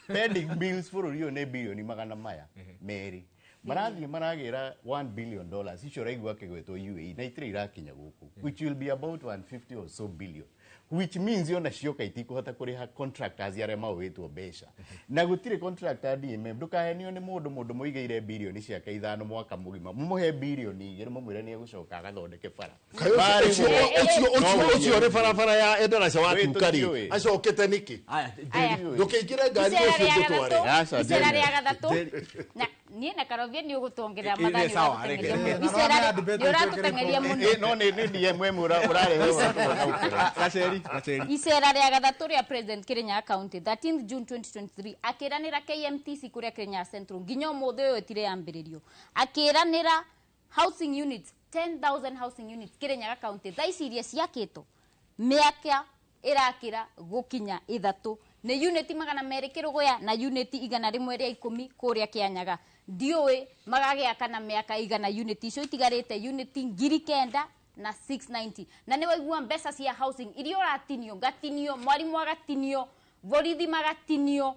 Pending bills bũrũri ũyũ nĩ bilioni 200 marathiĩ maragĩra $1 billion icio ũraigua akĩgwetwo UAE na itirĩ irakinya gũkũ, which will be about 150 or so billion, which means ona cioka itikũhota kũrĩha contractors arĩa maũĩtwo mbeca, na gũtirĩ contractor. DMM, ndũkahenio nĩ mũndũ mũigĩire bilioni ciake 5 mwaka mũgima, mũmũhe bilioni 2 mũmwĩre nĩ egũcoka agathondeke bara. Kaĩ ũcio- ũcio- ũcio- ũcio ũrĩ barabara ya Endarasha Wĩ, Watuka rĩ, tũtiũĩ. acokete nĩkĩ? Aya, Aya. Ndũkĩingĩre ngari Icera ũcio rĩa ngũtware. gatatũ, Aca, icera Jerry. rĩa gatatũ. Na Niĩ na Karobia nĩ ũgũtuongerera Ĩ- mathaa ĩ, nĩ sawa, ũratũteng'eria reke- mũno. reke. Icera Na nĩ debate ũratũteng'eria mũno. Ĩ, no nĩ DM ĩmwe ũrarehe Gaceri, Gaceri. Icera rĩa gatatũ rĩa president Kirinyaga County 13th June 2023, akĩranĩra KMTC kũrĩa Kirinyaga Central, nginya ũmũthĩ ũyũ ĩtirĩ yambĩrĩrio. Akĩranĩra housing units 10,000 housing units Kirinyaga County, thaa ici iria ciakĩtwo mĩaka ĩrakĩra gũkinya 3 nĩ unit 200 Kĩrũgũya na unit 110 kũrĩa Kĩanyaga. Ndiũĩ magagĩaka na mĩaka 100 unit icio itigarĩte, unit 9,000 na 690. Na nĩ waigua mbeca cia housing iria ũratinio, ngatinio, mwarimũ agatinio, borithi magatinio,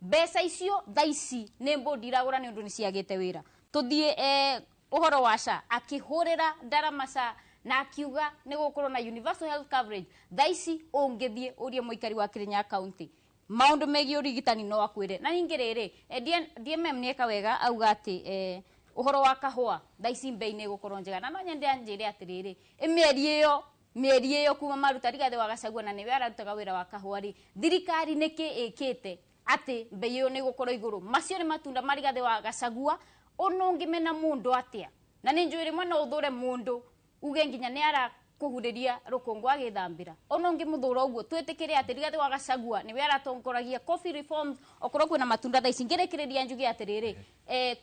mbeca icio thaa ici nĩ mbũndi iragũra nĩ ũndũ nĩ ciagĩte wĩra. Tũthiĩ ũhoro wa SHA, akĩhũrĩra ndarama SHA na akiuga nĩ gũkorwo na universal health coverage. Thaa ici ũngĩthiĩ ũrie mũikari wa Kirinyaga County maũndũ megiĩ ũrigitani no akwĩre. Na ningĩ rĩrĩ, DMM nĩ eka wega auga atĩ ũhoro wa kahũa thaa ici mbei nĩ ĩgũkorwo njega. Na no nyende anjĩre atĩrĩrĩ, mĩeri ĩyo kuma maruta Rigathĩ wa Gachagua na nĩwe ararutaga wĩra wa kahũa rĩ, thirikari nĩkĩ ĩkĩte atĩ mbei ĩyo nĩ ĩgũkorwo igũrũ? Macio nĩ matunda ma Rigathĩ wa Gachagua. Ũna ũngĩmena mũndũ atĩa? Na nĩ njũĩ rĩmwe no ũthũre mũndũ uge nginya nĩ arakũhurĩria rũkũngũ agĩthambĩra. Ona ũngĩmũthũra ũguo, twĩtĩkĩre atĩ Rigathĩ wa Gachagua nĩwe aratongoragia coffee reforms, okorwo kwĩna matunda thaa ici. Ngĩrĩkĩrĩria njuge atĩrĩrĩ,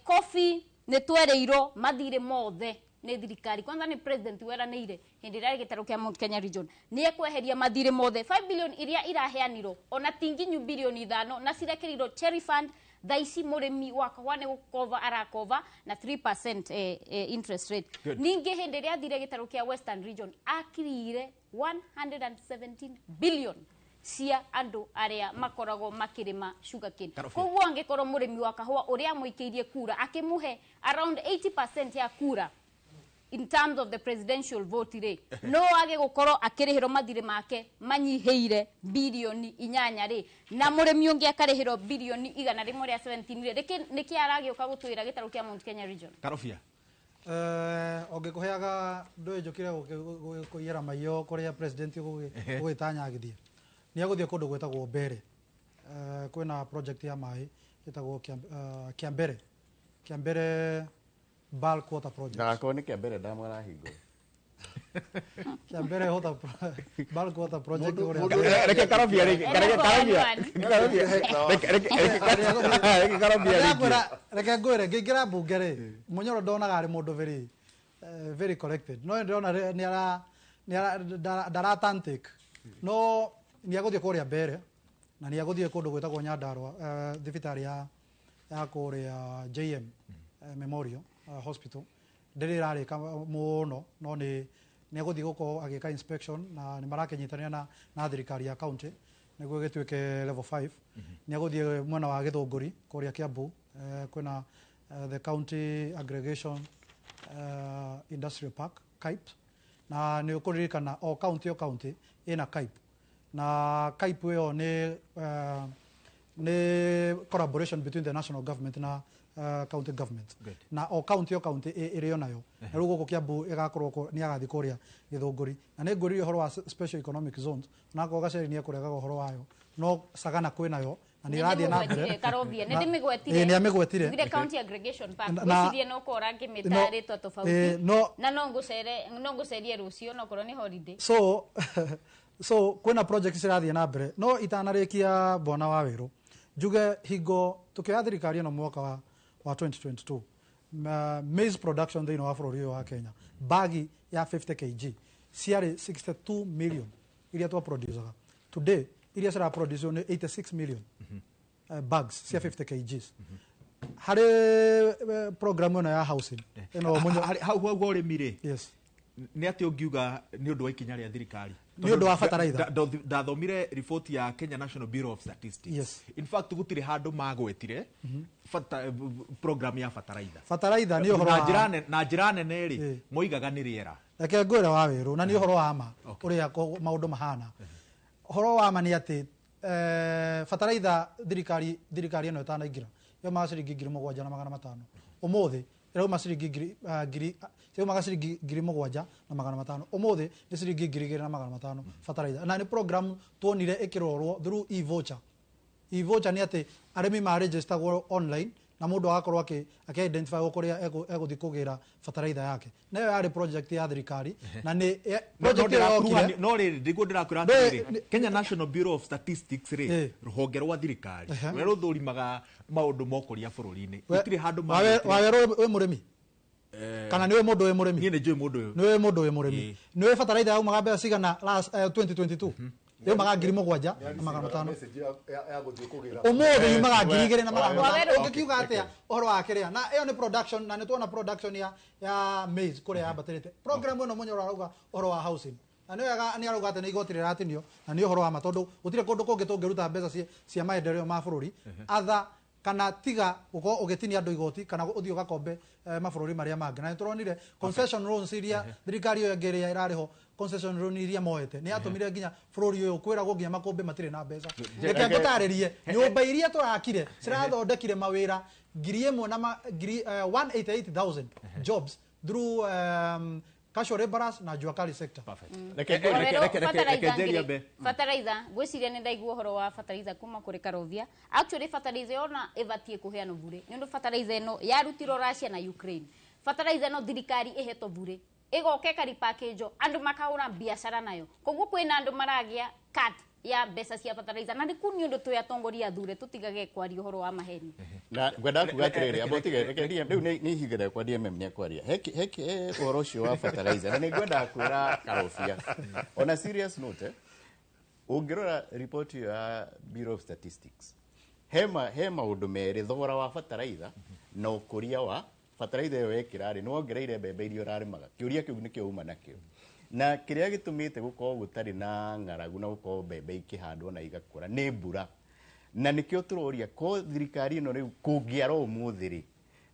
coffee nĩ twereirwo mathirĩ mothe nĩ thirikari. Kwanza nĩ president weranĩire hĩndĩ ĩrĩa arĩ gĩtarũ kĩa Mount Kenya region nĩ ekweheria mathirĩ mothe. 5 billion iria iraheanirwo ona ti nginyu bilioni 5, na cirekerirwo cherry fund. Thaa ici mũrĩmi wa kahũa nĩ gũkova arakova na 3% interest rate. Good. Ningĩ hĩndĩ ĩrĩa athire gĩtarũ kĩa Western region akirire 117 billion cia andũ arĩa makoragwo makĩrĩma sugarcane. Karobia. Koguo angĩkorwo mũrĩmi wa kahũa ũrĩa amũikĩirie kura akĩmũhe around 80% ya kura in terms of the presidential vote rĩ, no age gũkorwo akĩrĩhĩrwo mathirĩ make manyihĩire bilioni 8 rĩ, na mũrĩmi ũngĩ akarĩhĩrwo bilioni 117 rĩ, nĩkĩ aragĩũka gũtwĩra gĩtarũ kĩa Mount Kenya region? Karobia. Ũngĩkũheaga ndũĩ njũkire kũiyĩra maiyo kũrĩa president gũgĩtanya agĩthiĩ. Nĩ egũthiĩ kũndũ gwĩtagwo Mbere. Kwĩna project ya maĩ ĩtagwo Kĩambere. Kĩambere bulk water project. Ndagakorwo nĩ kĩa mbere ndamwarahingũra. Kĩambere bulk water project ũrĩa Reke Karobia rĩngĩ, reke Karobia. Karobia. Reke Karobia rĩngĩ. Ndĩrakwĩra, reke ngwĩre, ngĩingĩra mbunge rĩ, Mũnyoro ndonaga arĩ mũndũ very collected, no ndĩrona nĩ ara ndaratantĩk, no nĩ egũthiĩ kũrĩa Mbere na nĩ egũthiĩ kũndũ gwĩtagwo Nyandarua, thibitarĩ ya kũrĩa JM Memorial Hospital ndĩrĩ ĩrarĩka mũno, no nĩ egũthiĩ gũkorwo agĩka inspection na nĩ marakĩnyitanĩra na thirikari ya county nĩguo ĩgĩtuĩke level 5. Nĩ egũthiĩ mwena wa Gĩthũngũri kũrĩa Kiambu, kwĩna the county aggregation industrial park, CAIP, na nĩ ũkũririkana o county ĩna CAIP, na CAIP ĩyo nĩ collaboration between the national government na county government. Good. Na o county ĩrĩ o nayo, na rĩu gũkũ Kiambu ĩgakorwo nĩ agathiĩ kũrĩa Gĩthũngũri. Na nĩ ngwĩrire ũhoro wa special economic zones, onakorwo Gaceri nĩ ekũregaga ũhoro wayo, no Sagana kwĩ nayo na nĩ ĩrathiĩ na mbere. Karobia, nĩ ndĩmĩgwetire. Ĩĩ, nĩ amĩgwetire. Njugire county aggregation park. Ngwĩciria no korwo ũrangĩmĩta rĩtwa tofauti. Na no ngũcerie rũciũ nokorwo nĩ holiday. So kwĩna project cirathiĩ na mbere, no itanarĩkia, bwana wa wĩrũ, njuge hingo tukĩoya thirikari ĩno mwaka wa 2022, maize production thĩinĩ wa bũrũri ũyũ wa Kenya, bagi ya 50 kg ciarĩ 62 million iria twaproducaga. Today iria ciraproduce nĩ 86 million bags cia 50 kgs. Harĩ program ĩno ya housing ĩno Hau ũrĩmi rĩ, Yes. nĩ atĩ ũngiuga nĩ ũndũ wa ikinya rĩa thirikari? Nĩ ũndũ wa bataraitha. Ndathomire report ya Kenya National Bureau of Statistics. In fact, gũtirĩ handũ magwetire program ya bataraitha. Bataraitha nĩ ũhoro na wa na njĩra nene rĩ, moigaga nĩ rĩera. Reke ngwĩre wa wĩrũ, na nĩ ũhoro wa ma ũrĩa maũndũ mahana. Ũhoro wa ma nĩ atĩ bataraitha thirikari ĩno ĩtanaingĩra yaumaga ciringi 7,500. Ũmũthĩ ĩrauma ciringi ngiri, ngiri yaumaga ciringi 7,500, ũmũthĩ nĩ ciringi 2,500 bataraitha. Na nĩ program tuonire ĩkĩrorwo through e-voucher. E-voucher nĩ atĩ arĩmi maregistergwo online Na mũndũ agakorwo akĩ identify kũrĩa egũthiĩ kũgĩra bataraitha yake. Na ĩyo yarĩ project ya thirikari na nĩ project ĩyo yokire. No rĩrĩ, ndiguo ndĩrakwĩra atĩrĩrĩ, Kenya National Bureau of Statistics rĩ, rũhonge rwa thirikari rũrĩa rũthũrimaga maũndũ ma ũkũria bũrũri-inĩ, gũtirĩ handũ Wawerũ wĩ mũrĩmi kana nĩwe mũndũ wĩ mũrĩmi? Niĩ nĩ njũĩ mũndũ ũyũ. Nĩwe mũndũ wĩ mũrĩmi. Nĩwe bataraitha yaumaga mbeca cigana last 2022? Yaumaga 7,500. Ũmũthĩ yumaga 2,500. Ũngĩkiuga atĩa ũhoro wa kĩrĩa? Na ĩyo nĩ production, na nĩ tuona production ya maize kũrĩa yambatĩrĩte. Program ĩno Munyoro arauga ũhoro wa housing, na nĩ wega nĩ arauga atĩ nĩ igoti rĩratinio, na nĩ ũhoro wa ma, tondũ gũtirĩ kũndũ kũngĩ tũngĩruta mbeca cia maendeleo ma bũrũri atha kana tiga gũkorwo ũgĩtinia andũ igoti kana ũthiĩ ũgakombe mabũrũri marĩa mangĩ. Na nĩ tũronire concession loans iria thirikari ĩyo ĩngĩ ĩrĩa ĩrarĩ ho, concession loan iria moete nĩ yatũmire nginya bũrũri ũyũ kwĩragwo nginya makũmbĩ matirĩ na mbeca. Reke ngũtarĩrie, nyũmba iria tũrakire cirathondekire mawĩra 1,000 na 188,000 jobs through casual laborers na jua kali sector. Bataraitha ngwĩciria nĩ ndaigua ũhoro wa bataraitha kuma kũrĩ Karovia. Actually bataraitha yona ĩbatiĩ kũheanwo bure, nĩ ũndũ bataraitha ĩno yarutirwo Russia na Ukraine. Bataraitha ĩno thirikari ĩhetwo bure, ĩgoka ĩkaripakĩnjwo, andũ makahũra biacara nayo, koguo kwĩna andũ maragĩa cut ya mbeca cia bataraitha, na nĩku nĩ ũndũ twĩ atongoria athure tũtigage kwaria ũhoro wa maheni. Na ngwenda kuga atĩrĩrĩ, amba ũtige, reke rĩu nĩ ihinda rĩakwa DMM nĩ akwaria. He ũhoro ũcio wa fertilizer, na nĩ ngwendaga kwĩra Karobia on a serious note, ũngĩrora report ĩyo ya Bureau of Statistics, he maũndũ merĩ, thogora wa fertilizer na ũkũria wa fertilizer ĩyo wekĩra rĩ, nĩ wongereire mbembe iria ũrarĩmaga. Kĩũria kĩu nĩkĩo uma nakĩo. Na kĩrĩa gĩtũmĩte gũkorwo gũtarĩ na ng'aragu na gũkorwo mbembe ikĩhandwo na igakũra nĩ mbura. Na nĩkĩo tũroria ko thirikari ĩno rĩu kũngĩara ũmũthĩ rĩ,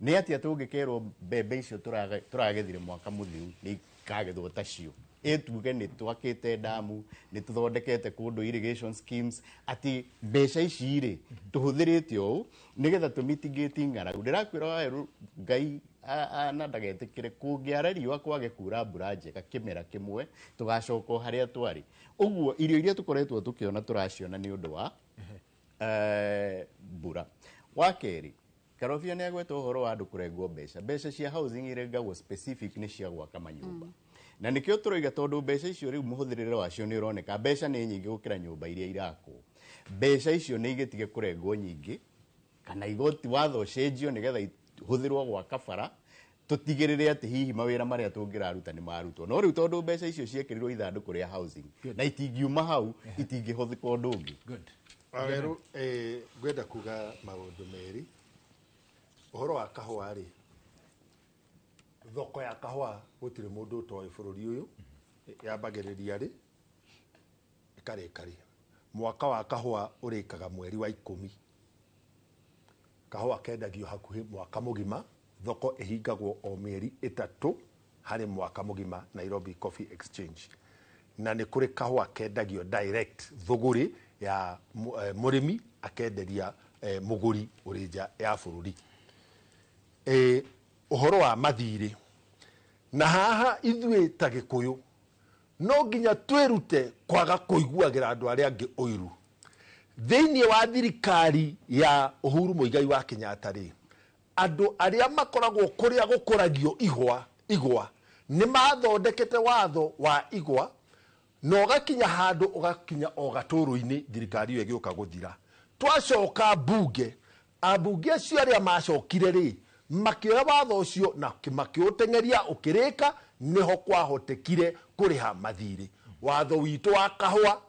nĩ atĩa tũngĩkerwo mbembe icio tũragethire mwaka mũthiru nĩ ikagethwo tacio? Ĩtuge nĩ twakĩte ndamu, nĩ tũthondekete kũndũ irrigation schemes, atĩ mbeca ici rĩ tũhũthĩrĩte ũũ nĩgetha tũmitigate ng'aragu. Ndĩrakwĩra Wawerũ, Ngai na ndagetĩkĩre kũngĩara riũa kwage kura mbura njega kĩmera kĩmwe, tũgacoka o harĩa twarĩ. Ũguo irio iria tũkoretwo tũkĩona tũraciona nĩ ũndũ wa mbura. Wa kerĩ, Karobia nĩ agweta ũhoro wa andũ kũrengwo mbeca. Mbeca cia housing irengagwo specific nĩ cia gwaka manyũmba. Na nĩkĩo tũroiga tondũ mbeca icio rĩu mũhũthĩrĩre wacio nĩ ũroneka, mbeca nĩ nyingĩ gũkĩra nyũmba iria irakwo. Mbeca icio nĩ igĩtige kũrengwo nyingĩ, kana igoti watho ũcenjio nĩgetha ihũthĩrwo gwaka bara, tũtigĩrĩre atĩ hihi mawĩra marĩa tũngĩraruta nĩ marutwo. No rĩu tondũ mbeca icio ciekĩrirwo ithandũkũ rĩa housing na itingiuma hau, itingĩhũthĩka ũndũ ũngĩ. Wawerũ, ngwenda kuga maũndũ merĩ. Ũhoro wa kahũa rĩ, thoko ya kahũa gũtirĩ mũndũ ũtoĩ bũrũri ũyũ, yambagĩrĩria rĩ ĩkarĩka rĩ. Mwaka wa kahũa ũrĩkaga mweri wa 10. Kahũa kendagio hakuhĩ mwaka mũgima, thoko ĩhingagwo o mĩeri 3 harĩ mwaka mũgima Nairobi Coffee Exchange. Na nĩ kũrĩ kahũa kendagio direct thũgũrĩ ya mũrĩmi akenderia mũgũri ũrĩ nja ya bũrũri. Ũhoro wa mathirĩ, na haha ithuĩ ta Gĩkũyũ no nginya twĩrute kwaga kũiguagĩra andũ arĩa angĩ ũiru. Thĩinĩ wa thirikari ya Uhuru Muigai wa Kenyatta rĩ, andũ arĩa makoragwo kũrĩa gũkũragio igwa nĩ mathondekete watho wa igwa, na ũgakinya handũ ũgakinya o gatũrũ-inĩ thirikari ĩyo ĩgĩũka gũthira. Twacoka mbunge, ambunge acio arĩa macokire rĩ, makĩoya watho ũcio na makĩũteng'eria ũkĩrĩka, nĩho kwahotekire kũrĩha mathirĩ. Watho witũ wa kahũa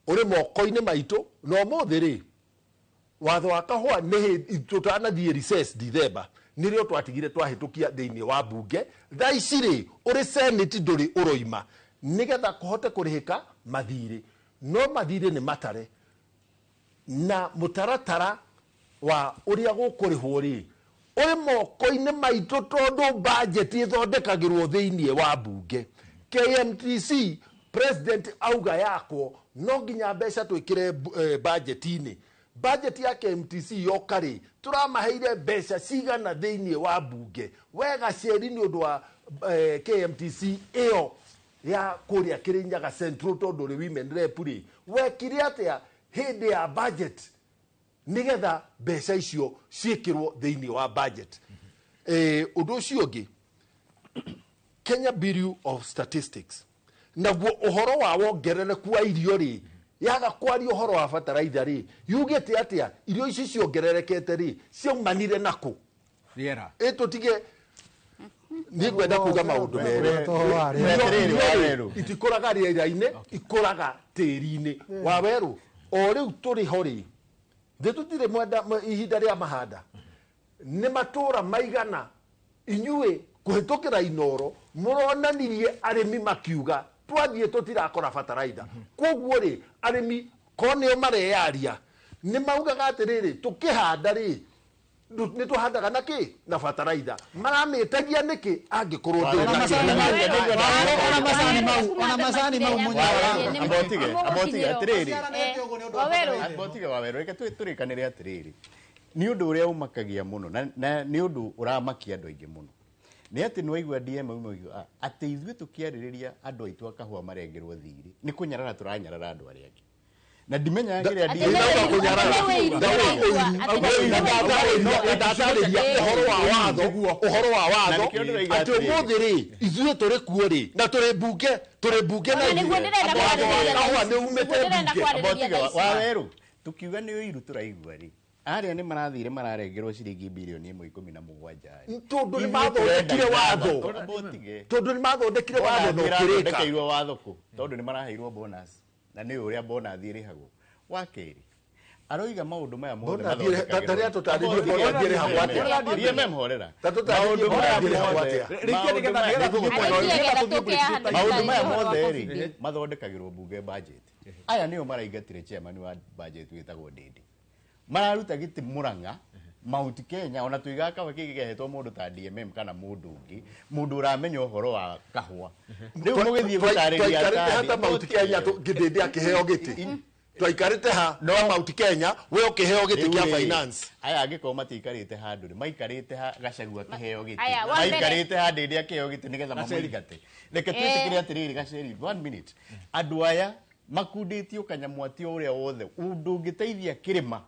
ũrĩ moko-inĩ maitũ, na ũmũthĩ rĩ, watho wa kahũa nĩ tũtanathiĩ recess December, nĩrĩo twatigire twahĩtũkia thĩinĩ wa mbunge. Thaa ici rĩ, ũrĩ Senate ndũrĩ ũroima, nĩgetha kũhote kũrĩhĩka mathirĩ. No mathirĩ nĩ matare, na mũtaratara wa ũrĩa gũkũrĩhwo rĩ, ũrĩ moko-inĩ maitũ tondũ budget ĩthondekagĩrwo thĩinĩ wa mbunge. KMTC president auga yakwo no nginya mbeca twĩkĩre budget-inĩ. Budget ya KMTC yoka rĩ, tũramaheire mbeca cigana thĩinĩ wa mbunge. Wega ceri nĩ ũndũ wa KMTC ĩyo ya kũrĩa Kirinyaga Central tondũ rĩ women rep rĩ, wekire atĩa hĩndĩ ya budget? Nigetha mbeca icio ciĩkĩrwo thĩinĩ wa budget. Ũndũ ũcio ũngĩ, Kenya Bureau of Statistics naguo ũhoro wa wongerereku wa irio rĩ, yaga kwaria ũhoro wa bataraitha rĩ, yugĩte atĩa irio ici ciongererekete rĩ, ciaumanire nakũ? Rĩera. Ĩtũtige niĩ ngwenda kuga maũndũ merĩ. Atĩrĩrĩ, Wawerũ. Itikũraga rĩera-inĩ, ikũraga tĩri-inĩ. Wawerũ, o rĩu tũrĩ ho rĩ, thĩ tũtirĩ mwenda ihinda rĩa mahanda, nĩ matũra maigana inyuĩ kũhĩtũkĩra Inoro mũronanirie arĩmi makiuga twathiĩ tũtirakora bataraitha. Koguo rĩ, arĩmi ko nĩo mareyaria nĩ maugaga atĩrĩrĩ, tũkĩhanda rĩ, nĩ tũhandaga na kĩ na bataraitha, maramĩtagia nĩkĩ angĩkorwo ndĩrĩ na kĩndũ? Ona macani mau, ona macani mau mũnyawara. Ambotige, atĩrĩrĩ. Wawerũ. Ambotige Wawerũ, reke tũrĩkanĩre atĩrĩrĩ, nĩ ũndũ ũrĩa ũmakagia mũno na nĩ ũndũ ũramakia andũ aingĩ mũno nĩ atĩ nĩwaigua DM auma atĩ ithuĩ tũkĩarĩrĩria andũ aitũ a kahũa marengerwo thirĩ nĩ kũnyarara tũranyarara andũ arĩa angĩ, na ndimenyaga kĩrĩa Atĩ DM nĩ Kũnyarara. Ndatarĩria ũhoro wa watho, ũhoro wa Na watho nĩkĩo ndĩroiga atĩ atĩrĩrĩ. ũmũthĩ rĩ, ithuĩ tũrĩ kuo rĩ, na tũrĩ mbunge, tũrĩ mbunge na Ona nĩguo ithuĩ. ndĩrenda Watho wa kwarĩrĩria kahũa thaa ici. nĩ umĩte Nĩguo ndĩrenda mbunge. kwarĩrĩria Ambotige thaa ici. Wawerũ, tukiuga nĩ ũiru tũraigua rĩ, arĩa nĩ marathire mararengerwo ciringi bilioni 1.17 rĩ. Tondũ nĩ Ithuĩ mathondekire tũrenda watho. Ambotige. Tondũ nĩ mathondekire watho na ũkĩrĩka. Irathondekeirwo watho kũ? Tondũ nĩ maraheirwo bonus, na nĩ ũrĩa bonus ĩrĩhagwo. Wa kerĩ, aroiga maũndũ maya mothe Bonus ta rĩa tũtarĩrie bonus ĩrĩhagwo atĩa? DMM horera. Ta tũtarĩrie Maũndũ maya bonus ĩrĩhagwo mothe- atĩa? Rĩngĩ nĩgetha tũthiĩ Arĩkia getha tũke haha maũndũ maya ũhoro wa mothe coffee rĩ, bill. mathondekagĩrwo bunge budget. Aya nĩo maraingatire chairman wa budget wĩtagwo Ndindi, mararuta gĩtĩ Murang'a, Mount Kenya, ona tuigaga kahũa kĩngĩ kĩahetwo mũndũ ta DMM kana mũndũ ũngĩ, mũndũ ũramenya ũhoro wa kahũa. Rĩu mũgĩthiĩ gũtarĩria Twaikarĩte atari- hata Mount Kenya Ndindi akĩheo gĩtĩ, twaikarĩte ha no Mount Kenya we ũkĩheo gĩtĩ Rĩu kĩa rĩ, finance. Aya angĩkorwo matiikarĩte handũ rĩ, maikarĩte ha Gachagua akĩheo gĩtĩ, Aya, wa mbere- maikarĩte ha Ndindi akĩheo gĩtĩ nĩgetha mamũingate. Reke twĩtĩkĩre atĩrĩrĩ, Gacheri, one minute, andũ aya makundĩtio kanyamũ atĩ o ũrĩa wothe ũndũ ũngĩteithia kĩrĩma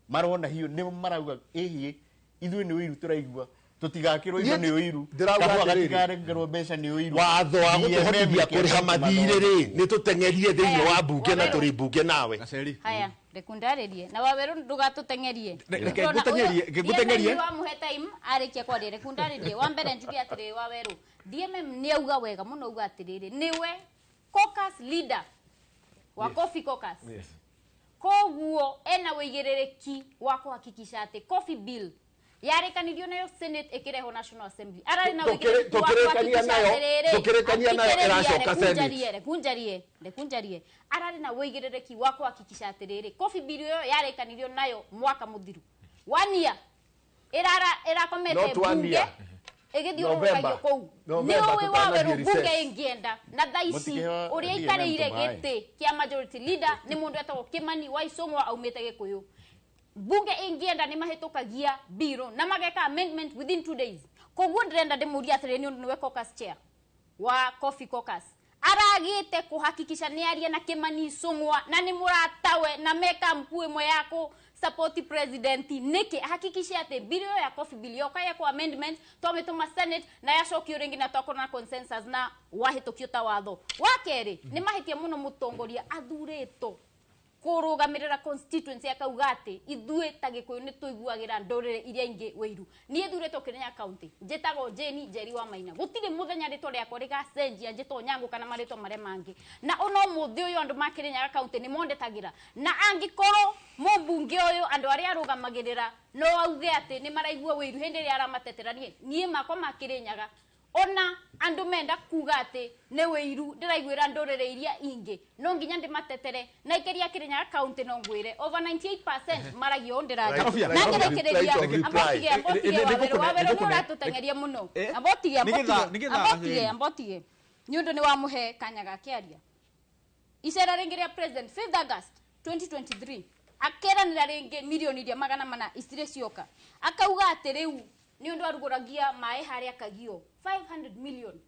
marona hiũ nĩ marauga ĩhiĩ ithuĩ nĩ ũiru tũraigua, tũtigakĩrwo indo nĩ ũiru, Ndĩrauga kahũa atĩrĩrĩ. gatikarengerwo mbeca nĩ ũiru. Watho wa DMM gũtũhotithia kũrĩha mathirĩ rĩ, nĩ tũteng'erie thĩinĩ wa mbunge na Wawerũ. tũrĩ mbunge nawe. Gaceri. Haya, rekundarĩrie na Wawerũ ndũgatũteng'erie. Reke Ndĩrona ngũteng'erie, ũyũ ngũteng'erie. DMM wamũhe time arĩkia kwaria, rekundarĩrie. Wa mbere njuge atĩrĩrĩ, Wawerũ, DMM nĩ auga wega mũno, auga atĩrĩrĩ, nĩwe caucus leader wa Coffee Caucus. Koguo ena wĩigĩrĩrĩki wa kũhakikisha atĩ coffee bill yarĩkanirio nayo Senate ĩkĩrehwo National Assembly, ararĩ na wĩigĩrĩrĩki wa Tũkĩrĩkania kũhakikisha nayo- atĩrĩrĩ, tũkĩrĩkania nayo athikĩrĩria, ĩracoka Senate. rekunjarie, rekunjarie, rekunjarie, ararĩ na wĩigĩrĩrĩki wa kũhakikisha atĩrĩrĩ, coffee bill ĩyo yarĩkanirio nayo mwaka mũthiru, one year ĩrara ĩrakomete Not one bunge year. ĩgĩthiũrũrũkagio November. kũu. Nĩ November ũĩ tũtanathiĩ Wawerũ, bunge recess. ĩngĩenda na thaa ici Mũtikĩheo ũrĩa DMM aikarĩire tũmaĩ. gĩtĩ kĩa majority leader nĩ mũndũ etagwo Kimani wa Icũng'wa aumĩte Gĩkũyũ. Bunge ĩngĩenda nĩ mahĩtũkagia biro na mageka amendment within 2 days. Koguo ndĩrenda ndĩmũrie atĩrĩrĩ, nĩ ũndũ nĩwe caucus chair wa Coffee Caucus, aragĩte kũhakikisha nĩ aria na Kimani Icũng'wa na nĩ mũratawe na meka mkuu ĩmwe ya kũ support president nĩkĩ ahakikishe atĩ bill ĩyo ya coffee bill yoka yekwo amendment, twamĩtũma Senate na yacokio rĩngĩ na twakorwo na consensus na wahĩtũkio ta watho. Wa kerĩ, nĩ mahĩtia mũno mũtongoria athurĩtwo kũrũgamĩrĩra constituency akauga atĩ ithuĩ ta Gĩkũyũ nĩ tũiguagĩra ndũrĩrĩ iria ingĩ wĩiru. Niĩ thurĩtwo Kĩrĩnyaga County, njĩtagwo Jane Njeri wa Maina, gũtirĩ mũthenya rĩtwa rĩakwa rĩgacenjia njĩtwo Nyango kana marĩtwa marĩa mangĩ, na ona ũmũthĩ ũyũ andũ ma Kĩrĩnyaga County nĩ mondetagĩra. Na angĩkorwo mũmbunge ũyũ andũ arĩa arũgamagĩrĩra no auge atĩ nĩ maraigua wĩiru hĩndĩ ĩrĩa aramatetera, niĩ makwa ma Kĩrĩnyaga, ona andũ menda kuga atĩ nĩ wĩiru ndĩraiguĩra ndũrĩrĩ iria ingĩ, no nginya ndĩmatetere na ikeria Kĩrĩnyaga County no ngwĩre over 98% maragia ũũ ndĩraria. Right Na of ngĩrĩkĩrĩria, right of reply. ambotige, ambotige, Wawerũ, Wawerũ nĩ ũratũteng'eria mũno. Ambotige, ambotige, ambotige, ambotige, nĩ ũndũ nĩ wamũhe kanya ga kĩaria. Icera rĩngĩ rĩa president, 5th August 2023, akeranĩra rĩngĩ mirioni iria 400 itirĩ cioka, akauga atĩ rĩu nĩ ũndũ arugũragia maĩ harĩa Kagio, 500 million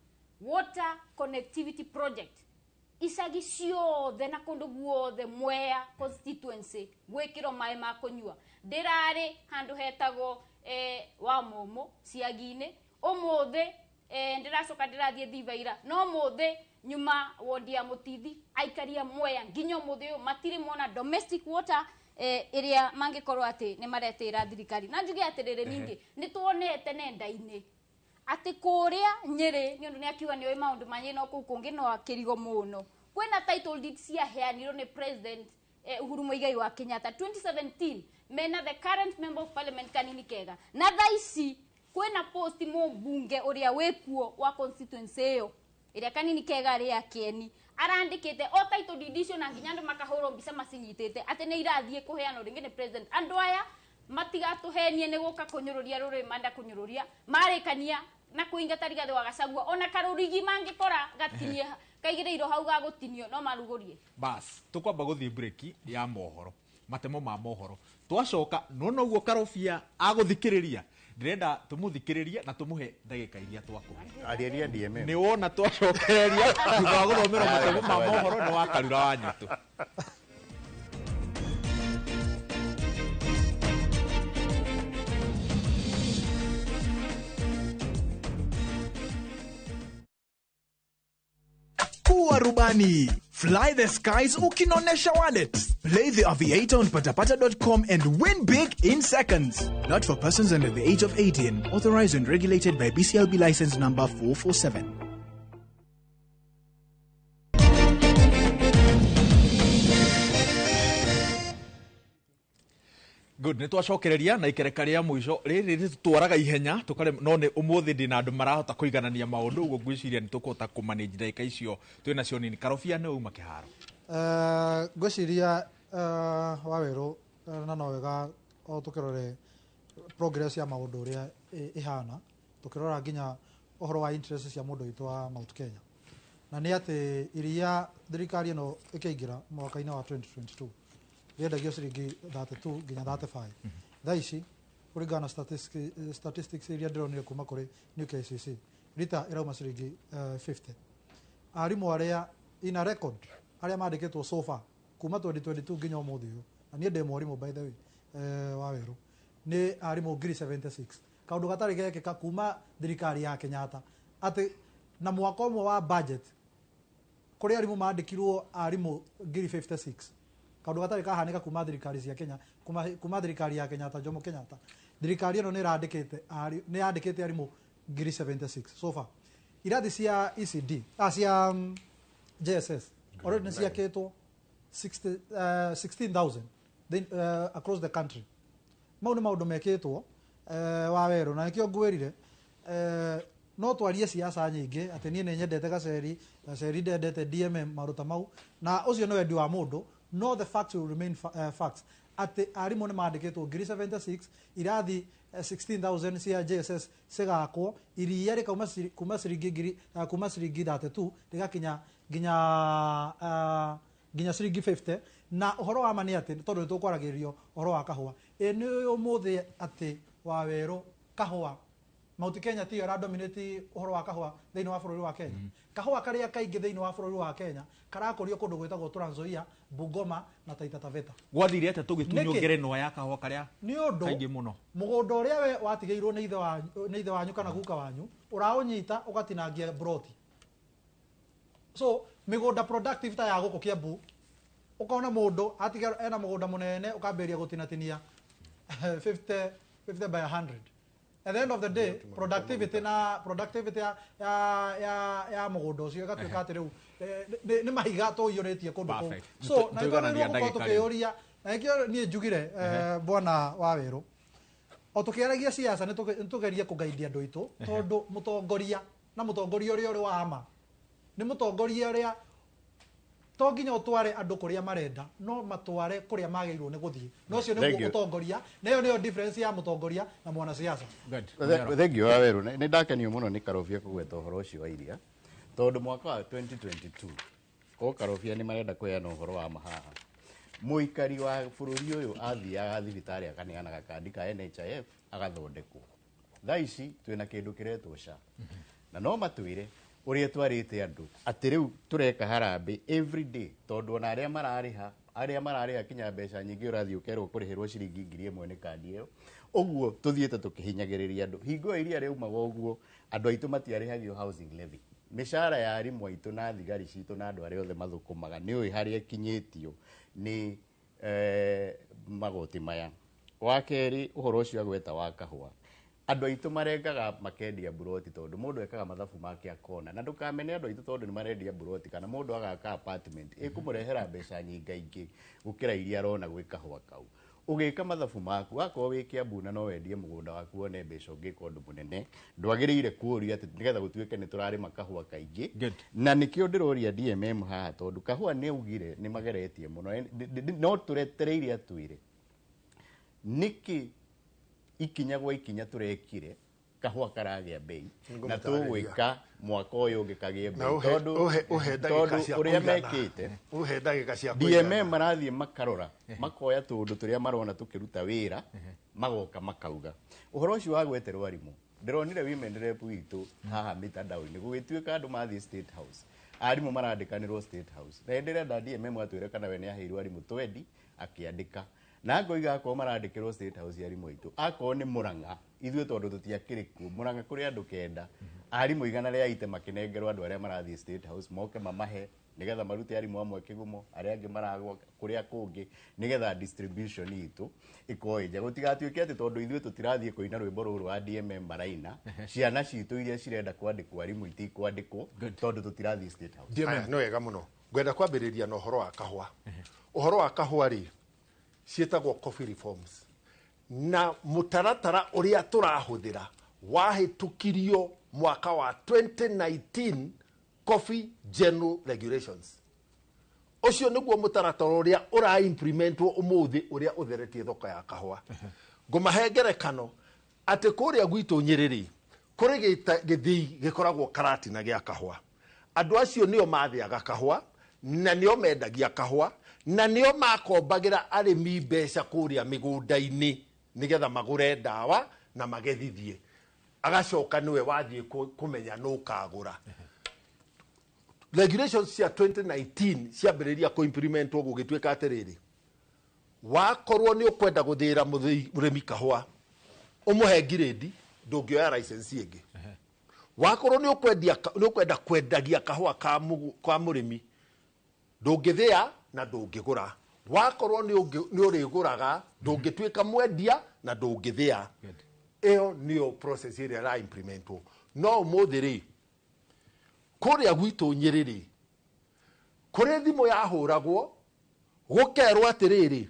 water connectivity project, icagi ciothe na kũndũ guothe Mwea constituency gwĩkĩrwo maĩ ma kũnyua. Ndĩrarĩ handũ hetagwo wa Mũmũ Ciagi-inĩ ũmũthĩ, ndĩracoka ndĩrathiĩ Thibaira no mũthĩ nyuma wodi ya Mũtithi. Aikaria Mwea nginya ũmũthĩ ũyũ matirĩ mona domestic water ĩrĩa mangĩkorwo atĩ nĩ maretĩra thirikari. Na njuge atĩrĩrĩ, ningĩ nĩ tuonete nenda-inĩ atĩ kũrĩa Nyĩrĩ, nĩ ũndũ nĩ akiuga nĩ oĩ maũndũ ma Nyĩrĩ, no kũu kũngĩ no akĩrigo mũno, kwĩna title deed ciaheanirwo nĩ President Uhuru Muigai wa Kenyatta 2017 mena the current member of parliament Kanini Kega, na thaa ici kwĩna post mũmbunge ũrĩa wĩkuo wa constituency ĩyo ĩrĩa Kanini Kega arĩ ya Kĩeni arandĩkĩte o title deed icio, na nginya andũ makahũrwo mbica macinyitĩte atĩ nĩ irathiĩ kũheanwo rĩngĩ nĩ president. Andũ aya matigatũhenie nĩ gũka kũnyũrũria rũrĩrĩ manda kũnyũrũria marĩkania na kũingata Rigathĩ wa Gachagua, ona karũrigi mangĩkora gatinie kaigĩrĩirwo hau ga gũtinio no marugũrie. Bas, tukwamba gũthiĩ break ya mohoro, matemo ma mohoro. Twacoka nona ũguo Karobia agũthikĩrĩria, ndĩrenda tũmũthikĩrĩrie na tũmũhe ndagĩka iria twakũhe. Arĩria DMM. Nĩ wona twacokereria thutha wa gũthomerwo matemo ma mohoro nĩ wa Karura wa Nyũtũ. Kuwa rubani. Fly the skies ukinonesha wallet. Play the Aviator on patapata.com and win big in seconds. Not for persons under the age of 18. Authorized and regulated by BCLB license number 447. Good, nĩ twacokereria na ikereka rĩa mũico rĩrĩ rĩtũtwaraga ihenya tũkare, no nĩ ũmũthĩ ndĩna andũ marahota kũiganania maũndũ, ũguo ngwĩciria nĩ tũkũhota kũmanage ndagĩka icio twĩ nacio nini. Karobia, nĩ uma kĩharo. Ngwĩciria Wawerũ, na no wega o tũkĩrore progress ya maũndũ ũrĩa ĩhana, tũkĩrora nginya ũhoro wa interest cia mũndũ witũ wa Mount Kenya, na nĩ atĩ iria thirikari ĩno ĩkĩingĩra mwaka-inĩ wa 2022 rĩendagio ciringi 32 nginya 35. Thaa ici kũringana na statistics iria ndĩronire kuma kũrĩ New KCC, rita ĩrauma ciringi 50. Arimũ arĩa ina record arĩa mandĩkĩtwo so far kuma 2022 nginya ũmũthĩ ũyũ, na niĩ ndĩ mwarimũ by the way, Wawerũ, nĩ arimũ ngiri 76, kaũndũ gatarĩ gekĩka kuma thirikari ya Kenyatta, atĩ na mwaka ũmwe wa budget kũrĩ arimũ mandĩkirwo arimũ ngiri 56, kaũndũ gatarĩ kahanĩka kuma thirikari cia Kenya, kuma thirikari ya Kenyatta, Jomo Kenyatta. Thirikari ĩno nĩ ĩrandĩkĩte nĩ yandĩkĩte arimũ ngiri 76 so far. Irathi cia ECD, cia JSS already nĩ ciakĩtwo 60, 16,000 across the country. Mau nĩ maũndũ mekĩtwo, Wawerũ, na nĩkĩo ngwĩrire no twarie siasa nyingĩ atĩ niĩ nĩ nyendete Gaceri, Gaceri ndendete DMM, maũndũ ta mau, na ũcio nĩ wendi wa mũndũ, no the facts will remain facts atĩ arimũ nĩ mandĩkĩtwo ngiri 76, irathi 16,000 cia JSS cigakwo, iria rĩkauma kuma ciringi ngiri kuma ciringi 32 rĩgakinya nginya ciringi 50. Na ũhoro wa ma nĩ atĩ tondũ nĩ tũkwaragĩrĩrio ũhoro wa kahũa, ĩ nĩ ũmũthĩ atĩ Wawerũ, kahũa Mount Kenya tiyo ĩradominate ũhoro wa kahũa thĩinĩ wa bũrũri wa Kenya. Kahũa karĩa kaingĩ thĩinĩ wa bũrũri wa Kenya karakũrio kũndũ gwĩtagwo Trans Nzoia, Bungoma na Taita Taveta. Gwathire atĩa tũgĩtunywo Nĩkĩ? ngerenwa ya kahũa karĩa Nĩ ũndũ kaingĩ mũno? Mũgũnda ũrĩa we watigĩirwo nĩ ithe wanyu, nĩ ithe wanyu kana guka wanyu, ũraũnyita ũgatinangia broti. So mĩgũnda productive ta ya gũkũ Kiambu, ũkona mũndũ atiga ena mũgũnda mũnene ũkambĩrĩria gũtinatinia 50 50 by 100. At the end of the day, productivity na productivity ya mũgũnda ũcio ĩgatuĩka atĩ rĩu nĩ mahiga tũiyũrĩtie kũndũ kũu. Perfect. So na Tũiganania nĩtwagĩrĩirwo gũkorwo ndagĩka rĩu. tũkĩũria, na nĩkĩo niĩ njugire, bwana Wawerũ, o tũkĩaragia siasa nĩ tũgerie kũgaidia andũ aitũ, tondũ mũtongoria na mũtongoria ũrĩa ũrĩ wa ma nĩ mũtongoria ũrĩa to nginya ũtware andũ kũrĩa marenda, no matware kũrĩa magĩrĩirwo nĩ gũthiĩ, na ũcio Thank nĩguo you. mũtongoria, na ĩyo nĩyo difference ya mũtongoria na mwanasiasa. Good. Thank you, Wawerũ. Nĩ ndakenio mũno nĩ Karobia kũgweta ũhoro ũcio wa iria, tondũ mwaka wa 2022 ko Karobia nĩ marenda kũheana ũhoro wa mahaha. Mũikari wa bũrũri ũyũ athiaga thibitarĩ akaneana gakandi ka NHIF agathondekwo. Thaa ici twĩna kĩndũ kĩretwo SHA, na no matwĩre ũrĩa twarĩte andũ atĩ rĩu tũreka harambĩ every day, tondũ ona arĩa mararĩha Arĩa mararĩha kinya mbeca nyingĩ ũrathiĩ ũkerwo kũrĩhĩrwo ciringi 1,000 nĩ kandi ĩyo. Ũguo tũthiĩte tũkĩhinyagĩrĩria andũ. Hingo ĩyo iria rĩaumaga ũguo andũ aitũ matiarĩhagio housing levy. Mĩcara ya arimũ aitũ na thigari citũ na andũ arĩa othe mathũkũmaga nĩ ũĩ harĩa ĩkinyĩtio nĩ magoti maya. Wa kerĩ, ũhoro ũcio agweta wa kahũa, andũ aitũ marengaga makendia mburoti tondũ mũndũ ekaga mathabu make akona, na ndũkamene andũ aitũ tondũ nĩ marendia mburoti kana mũndũ agaka apartment ĩkũmũrehera mbeca nyingaingĩ gũkĩra iria arona gwĩ kahũa kau. Ũgĩka mathabu maku, wakorwo wĩ Kiambu na no wendie mũgũnda waku wone mbeca ũngĩka ũndũ mũnene, ndwagĩrĩire kũũria atĩ nĩgetha gũtuĩke nĩ tũrarĩma kahũa kaingĩ. Na nĩkĩo ndĩroria DMM haha, tondũ kahũa nĩ augire nĩ mageretie mũno, no tũretereire atwĩre nĩkĩ ikinya gwa ikinya tũrekire kahũa karagĩa bei na tũgwĩka mwaka ũyũ ũngĩ kagĩe bei, tondũ ũrĩa mekĩte DMM marathiĩ makarora makoya tũndũ tũrĩa marona tũkĩruta wĩra magoka makauga. Ũhoro ũcio wa gweterwo arimũ, ndĩronire women rep witũ haha mitandao-inĩ gũgĩtuĩka andũ mathiĩ State House, arimũ marandĩkanĩrwo State House, na ndĩrenda DMM atwĩre kana we nĩ aheirwo arimũ 20 akĩandĩka, na ngoiga akorwo marandĩkĩrwo State House arimũ aitũ, akorwo nĩ Murang'a ithuĩ tondũ tũtiakĩrĩ kuo, Murang'a kũrĩ andũ 9, arimũ 180 makĩnengerwo andũ arĩa marathiĩ State House moke mamahe nĩgetha marute arimũ amwe kĩgumo, arĩa angĩ maragwa kũrĩa kũngĩ, nĩgetha distribution itũ ĩkorwo ĩ njega. Gũtigatuĩke atĩ tondũ ithuĩ tũtirathiĩ kũina rwĩmbo rũrũ rwa DMM maraina, ciana citũ iria cirenda kwandĩkwo arimũ itikwandĩkwo tondũ tũtirathiĩ State House. Nĩ wega mũno. Ngwenda kwambĩrĩria na ũhoro wa kahũa. Ũhoro wa kahũa rĩ, ciĩtagwo coffee reforms, na mũtaratara ũrĩa tũrahũthĩra wahĩtũkirio mwaka wa 2019 Coffee General Regulations. Ũcio nĩguo mũtaratara ũrĩa ũra-implementwo ũmũthĩ ũrĩa ũtheretie thoko ya kahũa. Ngũmahe ngerekano atĩ kũrĩa gwitũ Nyĩrĩ rĩ, kũrĩ gĩthii gĩkoragwo Karatina gĩa kahũa. Andũ acio nĩo mathĩaga kahũa na nĩo mendagia kahũa na nĩo makombagĩra arĩmi mbeca kũrĩa mĩgũnda-inĩ nĩgetha magũre ndawa na magethithie. Agacoka nĩwe wathiĩ kũmenya nũ ũkagũra. Regulations cia 2019 ciambĩrĩria kũ-implementwo gũgĩtuĩka atĩrĩrĩ, wakorwo nĩ ũkwenda gũthĩĩra mũrĩmi kahũa ũmũhe ngirĩndi, ndũngĩoya license ĩngĩ. Wakorwo nĩ ũkwenda kwendagia kahũa ka mũrĩmi, ndũngĩthĩa na ndũngĩgũra. Wakorwo nĩ ũrĩgũraga, ndũngĩtuĩka mwendia na ndũngĩthĩa. Ĩyo nĩyo process ĩrĩa ĩra-implementwo. No ũmũthĩ rĩ, kũrĩa gwitũ Nyĩrĩ rĩ, kũrĩ thimũ yahũragwo gũkerwo atĩrĩrĩ,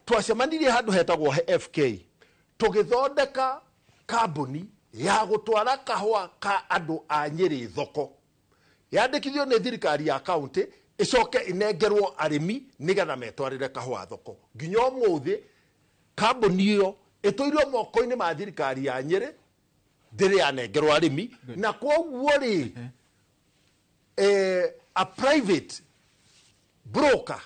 twacemanirie handũ hetagwo FK tũgĩthondeka kambuni ya gũtwara kahũa ka andũ a Nyĩrĩ thoko, yandĩkithio nĩ thirikari ya kaunti, ĩcoke ĩnengerwo arĩmi nĩgetha metwarĩre kahũa thoko. Nginya ũmũthĩ kambuni ĩyo ĩtũirio moko-inĩ ma thirikari ya Nyĩrĩ, ndĩrĩ yanengerwo arĩmi, na kwoguo rĩ, a private broker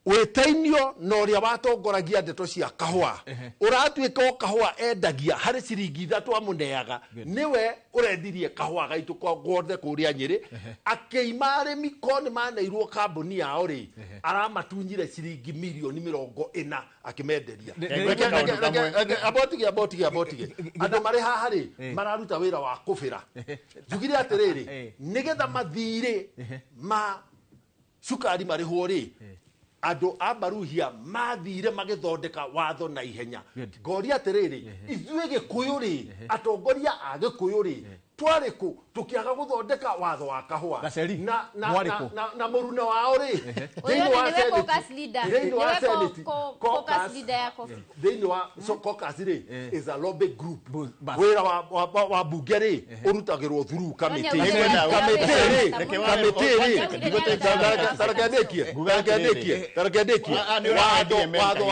wĩtainio na ũrĩa watongoragia ndeto cia kahũa, ũratuĩka o kahũa endagia harĩ ciringi 3 amũneaga, nĩwe ũrendirie kahũa gaitũ guothe kũrĩa Nyĩrĩ, akĩima arĩmi ko nĩ maneirwo kambuni yao rĩ, aramatunyire ciringi mirioni 40 akĩmenderia. Abotige andũ marĩ haha rĩ, mararuta wĩra wa kũbĩra. Njugire atĩrĩrĩ, nĩgetha mathirĩ ma cukari marĩhwo rĩ, andũ a Maruhia mathire magĩthondeka watho na ihenya. Ngoria atĩrĩrĩ, ithuĩ Gĩkũyũ rĩ, atongoria a Gĩkũyũ rĩ, twarĩ kũ tũkĩaga gũthondeka watho wa kahũa na mũruna wao rĩ, thĩinĩ wa Senate, thĩinĩ wa caucus rĩ, is a lobby group. Wĩra wa bunge rĩ, ũrutagĩrwo through committee. Tarekendekie watho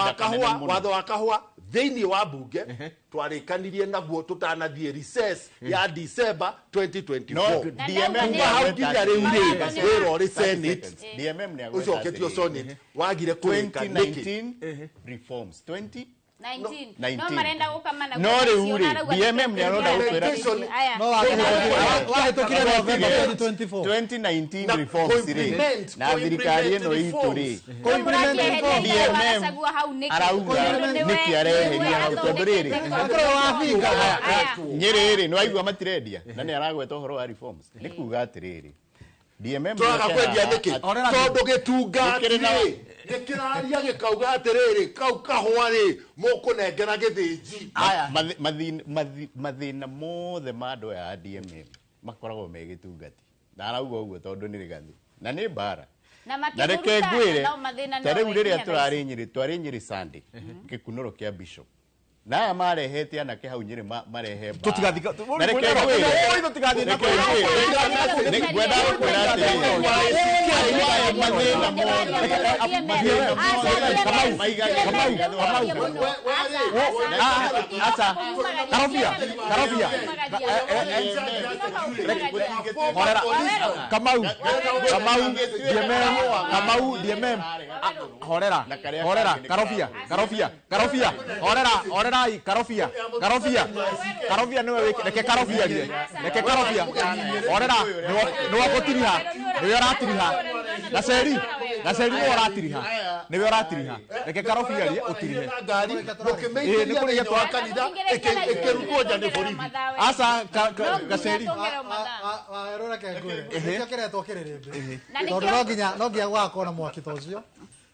wa kahũa thĩinĩ wa bunge twarĩkanirie naguo tũtanathiĩ recess ya December 2024. DMM hau nginya rĩu rĩ, wĩra ũrĩ Senate, DMM nĩ ũcoketio Senate, wagire kũrĩka nĩkĩ? 2019 reforms, 19 19. No marenda gũkama na No rĩu rĩ, DMM nĩ aronda gũkwĩra No wahĩtũkire November 2024. 2019 Na reforms rĩ, na thirikari ĩno itũ rĩ, DMM arauga nĩkĩ areheria hau, tondũ rĩrĩ Akorwo wabinga. Nyĩrĩ rĩ, nĩ waigua matirendia na nĩ aragweta ũhoro wa reforms, nĩ kuga atĩrĩrĩ, DMM Tũraga nĩoke kwendia haha nĩkĩ? Orera Tondũ gĩtungati Gĩkĩrĩ na- rĩ gĩkĩraria gĩkauga atĩrĩrĩ, kau kahũa rĩ, mũkũnengera gĩthĩnji. Aya. Mathĩna mothe ma andũ aya a DMM makoragwo me gĩtungati, na arauga ũguo tondũ nĩ rĩgathĩ na nĩ mbara. Na Na reke makĩhuruta, ngwĩre, no mathĩna ta no rĩu rĩrĩa nginya thaa tũrarĩ Nyĩrĩ, twarĩ Nyĩrĩ Sunday gĩkunũro kĩa bishop, na aya marehete anake hau Nyĩrĩ marehe mbara. Na reke ngwĩre, Tũtigathiĩ na reke ngwĩre, ngwenda gũkwĩra atĩrĩrĩ, mathĩna mothe, mathĩna mothe maigaga. Aca. Karobia, Karobia. Horera. Kamau, Kamau, DMM, Kamau, DMM. Horera, horera, Karobia, Karobia, Karobia, horera, horerai, Karobia, Karobia, Karobia niwe wiki, reke Karobia rie, reke Karobia, horera, niwe gũtiriha, niwe ũratiriha, Gaceri, Gaceri niwe ũratiriha, niwe ũratiriha, reke Karobia rie ũtirihe. Ngari Ĩĩ, nĩ mũkĩmĩingĩria kũrĩhe thĩinĩ wa kanitha, ĩkĩrutwo nja nĩ borithi. Aca, Gaceri. Wawerũ, reke ngwĩre, nĩkĩo kĩretwo kĩrĩrĩmbĩ, Na nĩkĩo- tondũ no nginya gũgakorwo na mwaki ta ũcio.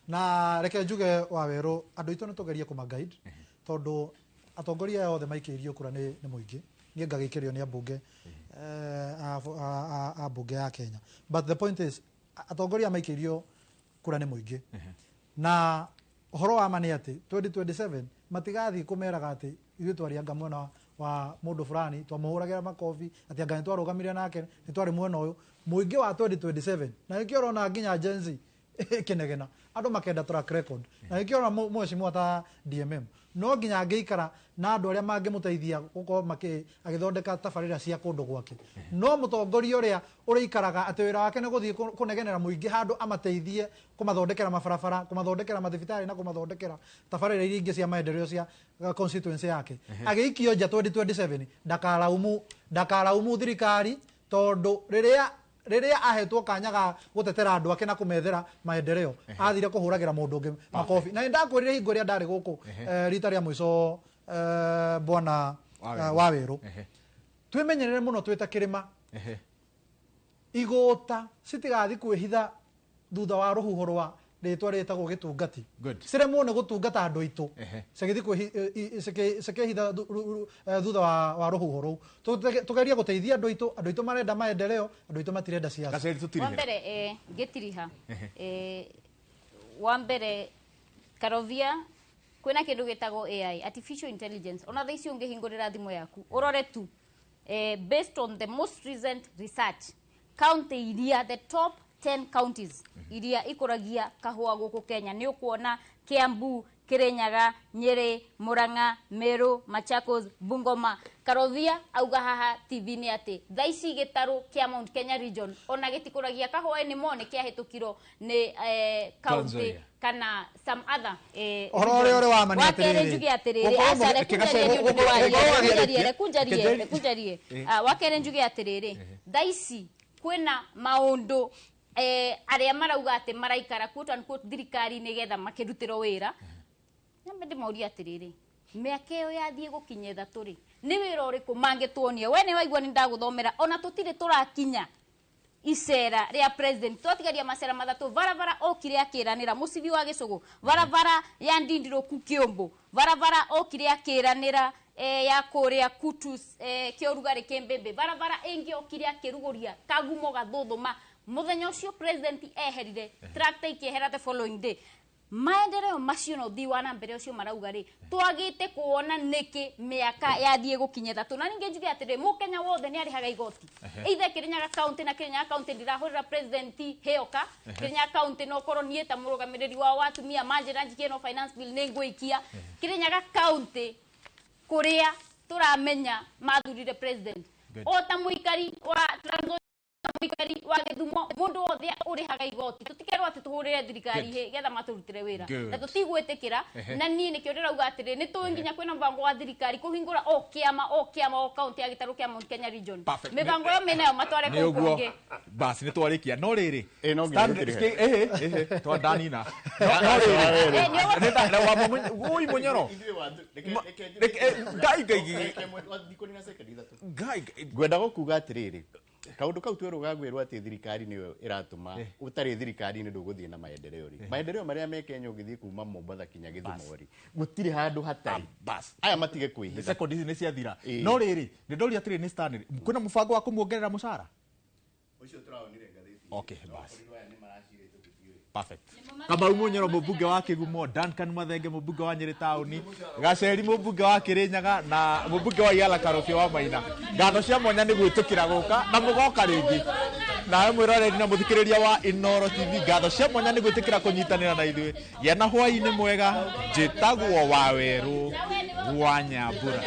Na reke njuge, Wawerũ, andũ aitũ nĩ tũgerie kũma-guide, tondũ atongoria aya othe maikĩirio kura nĩ mũingĩ. Niĩ ngagĩikĩrio nĩ ambunge a mbunge ya Kenya, but the point is atongoria maikĩirio kura nĩ mũingĩ, na ũhoro wa ma nĩ atĩ 2027 matigathiĩ kũmeraga atĩ ithuĩ twarĩ anga mwena wa mũndũ fulani, twamũhũragĩra makobi, atĩ anga nĩ twarũgamire nake, nĩ twarĩ mwena ũyũ. Mũingĩ wa 2027, na nĩkĩo ũrona nginya Gen Z ĩkĩnegena, andũ makenda track record, na nĩkĩo ũrona mheshimiwa ta DMM no nginya angĩikara na andũ arĩa mangĩmũteithia gũkorwo agĩthondeka tabarĩra cia kũndũ gwake. No mũtongoria ũrĩa ũrĩikaraga atĩ wĩra wake nĩ gũthiĩ kũnegenera mũingĩ handũ amateithie kũmathondekera mabarabara, kũmathondekera mathibitarĩ na kũmathondekera tabarĩra iria ingĩ cia maendeleo cia constituency yake, agĩikio nja 2027, ndakaraumu thirikari, tondũ rĩrĩa ahetwo kanya ga gũtetera andũ ake na kũmethera maendeleo, athire kũhũragĩra mũndũ ũngĩ makobi. Na nĩndakwĩrire hingo ĩrĩa ndarĩ gũkũ rita rĩa mũico, bwana Wawerũ, twĩmenyerere mũno twĩ ta kĩrĩma, igũta citigathi kwĩhitha thutha wa rũhuho rwa rĩtwa rĩtagwo gĩtungati, ciremwo nĩ gũtungata andũ aitũ, cigĩthiĩ cikĩhitha thutha wa rũhuho rũu. Tũgerie gũteithia andũ aitũ. Andũ aitũ marenda maendeleo, andũ aitũ matirenda siasa. Gaceri, Wa tũtirihe. mbere, ngĩtiriha, wa mbere, Karovia, kwĩna kĩndũ gĩtagwo AI, artificial intelligence. Ona thaa ici ũngĩhingũrĩra thimũ yaku ũrore tu, based on the most recent research, county iria, the top 10 counties iria ikũragia kahũa gũkũ Kenya, nĩ ũkuona Kiambu, Kirinyaga, Nyeri, Murang'a, Meru, Machakos, Bungoma. Karovia auga haha TV-inĩ atĩ thaa ici gĩtarũ kĩa Mount Kenya region ona gĩtikũragia kahũa anymore, nĩ kĩahĩtũkirwo nĩ Trans county Nzoia. kana some other Ũhoro ũrĩa ũrĩ wa ma nĩ Wa kerĩ, atĩrĩrĩ, njuge atĩrĩrĩ, gũkorwo aca, reke njarie nĩ ũndũ nĩ waria, reke njarie, reke njarie, reke njarie. Wa kerĩ, njuge atĩrĩrĩ, thaa ici kwĩna maũndũ arĩa marauga atĩ maraikara, quote unquote, thirikari nĩgetha makĩrutĩrwo wĩra. Nyambe ndĩmorie atĩrĩrĩ, mĩaka ĩyo yathiĩ gũkinya 3 rĩ, nĩ wĩra ũrĩkũ mangĩtuonia? We nĩ waigua nĩ ndagũthomera, ona tũtirĩ tũrakinya icera rĩa president, twatigaria macera 3. Barabara okire akĩranĩra mũcibi wa gĩcũgũ, barabara ya Ndindirũku Kĩũmbũ, barabara okire akĩranĩra ya kũrĩa Kutus, kĩũrugarĩ kĩmbĩmbĩ, barabara ĩngĩ okire akĩrugũria Kagumo Gathũthũma. Mũthenya ũcio president eherire, tractor ikĩehera the following day. Maendeleo macio na ũthii wa na mbere ũcio marauga rĩ, twagĩte kuona nĩkĩ mĩaka yathiĩ gũkinya 3? Na ningĩ njuge atĩrĩ, mũkenya wothe nĩ arĩhaga igoti, either Kirinyaga County na Kirinyaga County ndirahũrĩra president hĩoka Kirinyaga County, no korwo niĩ ta mũrũgamĩrĩri wao wa atumia manjĩra njikie no finance bill nĩ ngũikia Kirinyaga County kũrĩa tũramenya mathurire president. O ta mũikari wa Trans Nzoia Mũikari wa Gĩthumo, mũndũ wothe ũrĩhaga igoti, tũtikerwo atĩ tũhũrĩre thirikari hĩ getha matũrutĩre wĩra. Good. Na tũtigwĩtĩkĩra. Na niĩ nĩkĩo ndĩrauga atĩrĩ, nĩ tũĩ nginya kwĩna mũbango wa thirikari kũhingũra o kĩama o kĩama o kaunti ya gĩtarũ kĩa Mount Kenya region. Perfect. Mĩbango ĩyo mĩnayo matware Nĩ kũu ũguo. kũngĩ. Bas, nĩ twarĩkia. No rĩrĩ, Ĩ, no nginya gũtirĩ. Twandanina. No rĩrĩ, Eh, nĩ ũgũ- nĩ na wa ui Munyoro. Ngai ngai ngai ngai. Ngwenda gũkuga atĩrĩrĩ, kaũndũ kau twerwo gagwĩrwo atĩ thirikari nĩyo ĩratũma ũtarĩ thirikari-inĩ ndũgũthiĩ na maendeleo rĩ, maendeleo marĩa me Kenya ũngĩthiĩ kuma Mombatha kinya Gĩthumo rĩ, gũtirĩ handũ hatarĩ. Bas. Aya matige kwĩhitha. Sekondi ici nĩ ciathira. Ĩĩ. No rĩrĩ, nĩ ndoria atĩrĩ, nĩ Stanley, kwĩna mũbango wa kũmuongerera mũcara? Ũcio tũraonire ngathĩti. Okay, bas. Perfect. Kamau Munyoro, mũmbunge wa Kĩgumo, Duncan Mathenge, mũmbunge wa Nyĩrĩ taũni, Gaceri, mũmbunge wa Kĩrĩnyaga, na mũmbunge wa Iala Karũbia wa Maina. Ngatho cia mwanya nĩ gwĩtĩkĩra gũka na mũgoka rĩngĩ. Nawe mwĩroreri na mũthikĩrĩria wa Inooro TV, ngatho cia mwanya nĩ gwĩtĩkĩra kũnyitanĩra na ithuĩ. Gĩa na hwaĩ-inĩ mwega, njĩtagwo Wawerũ wa Nyambura.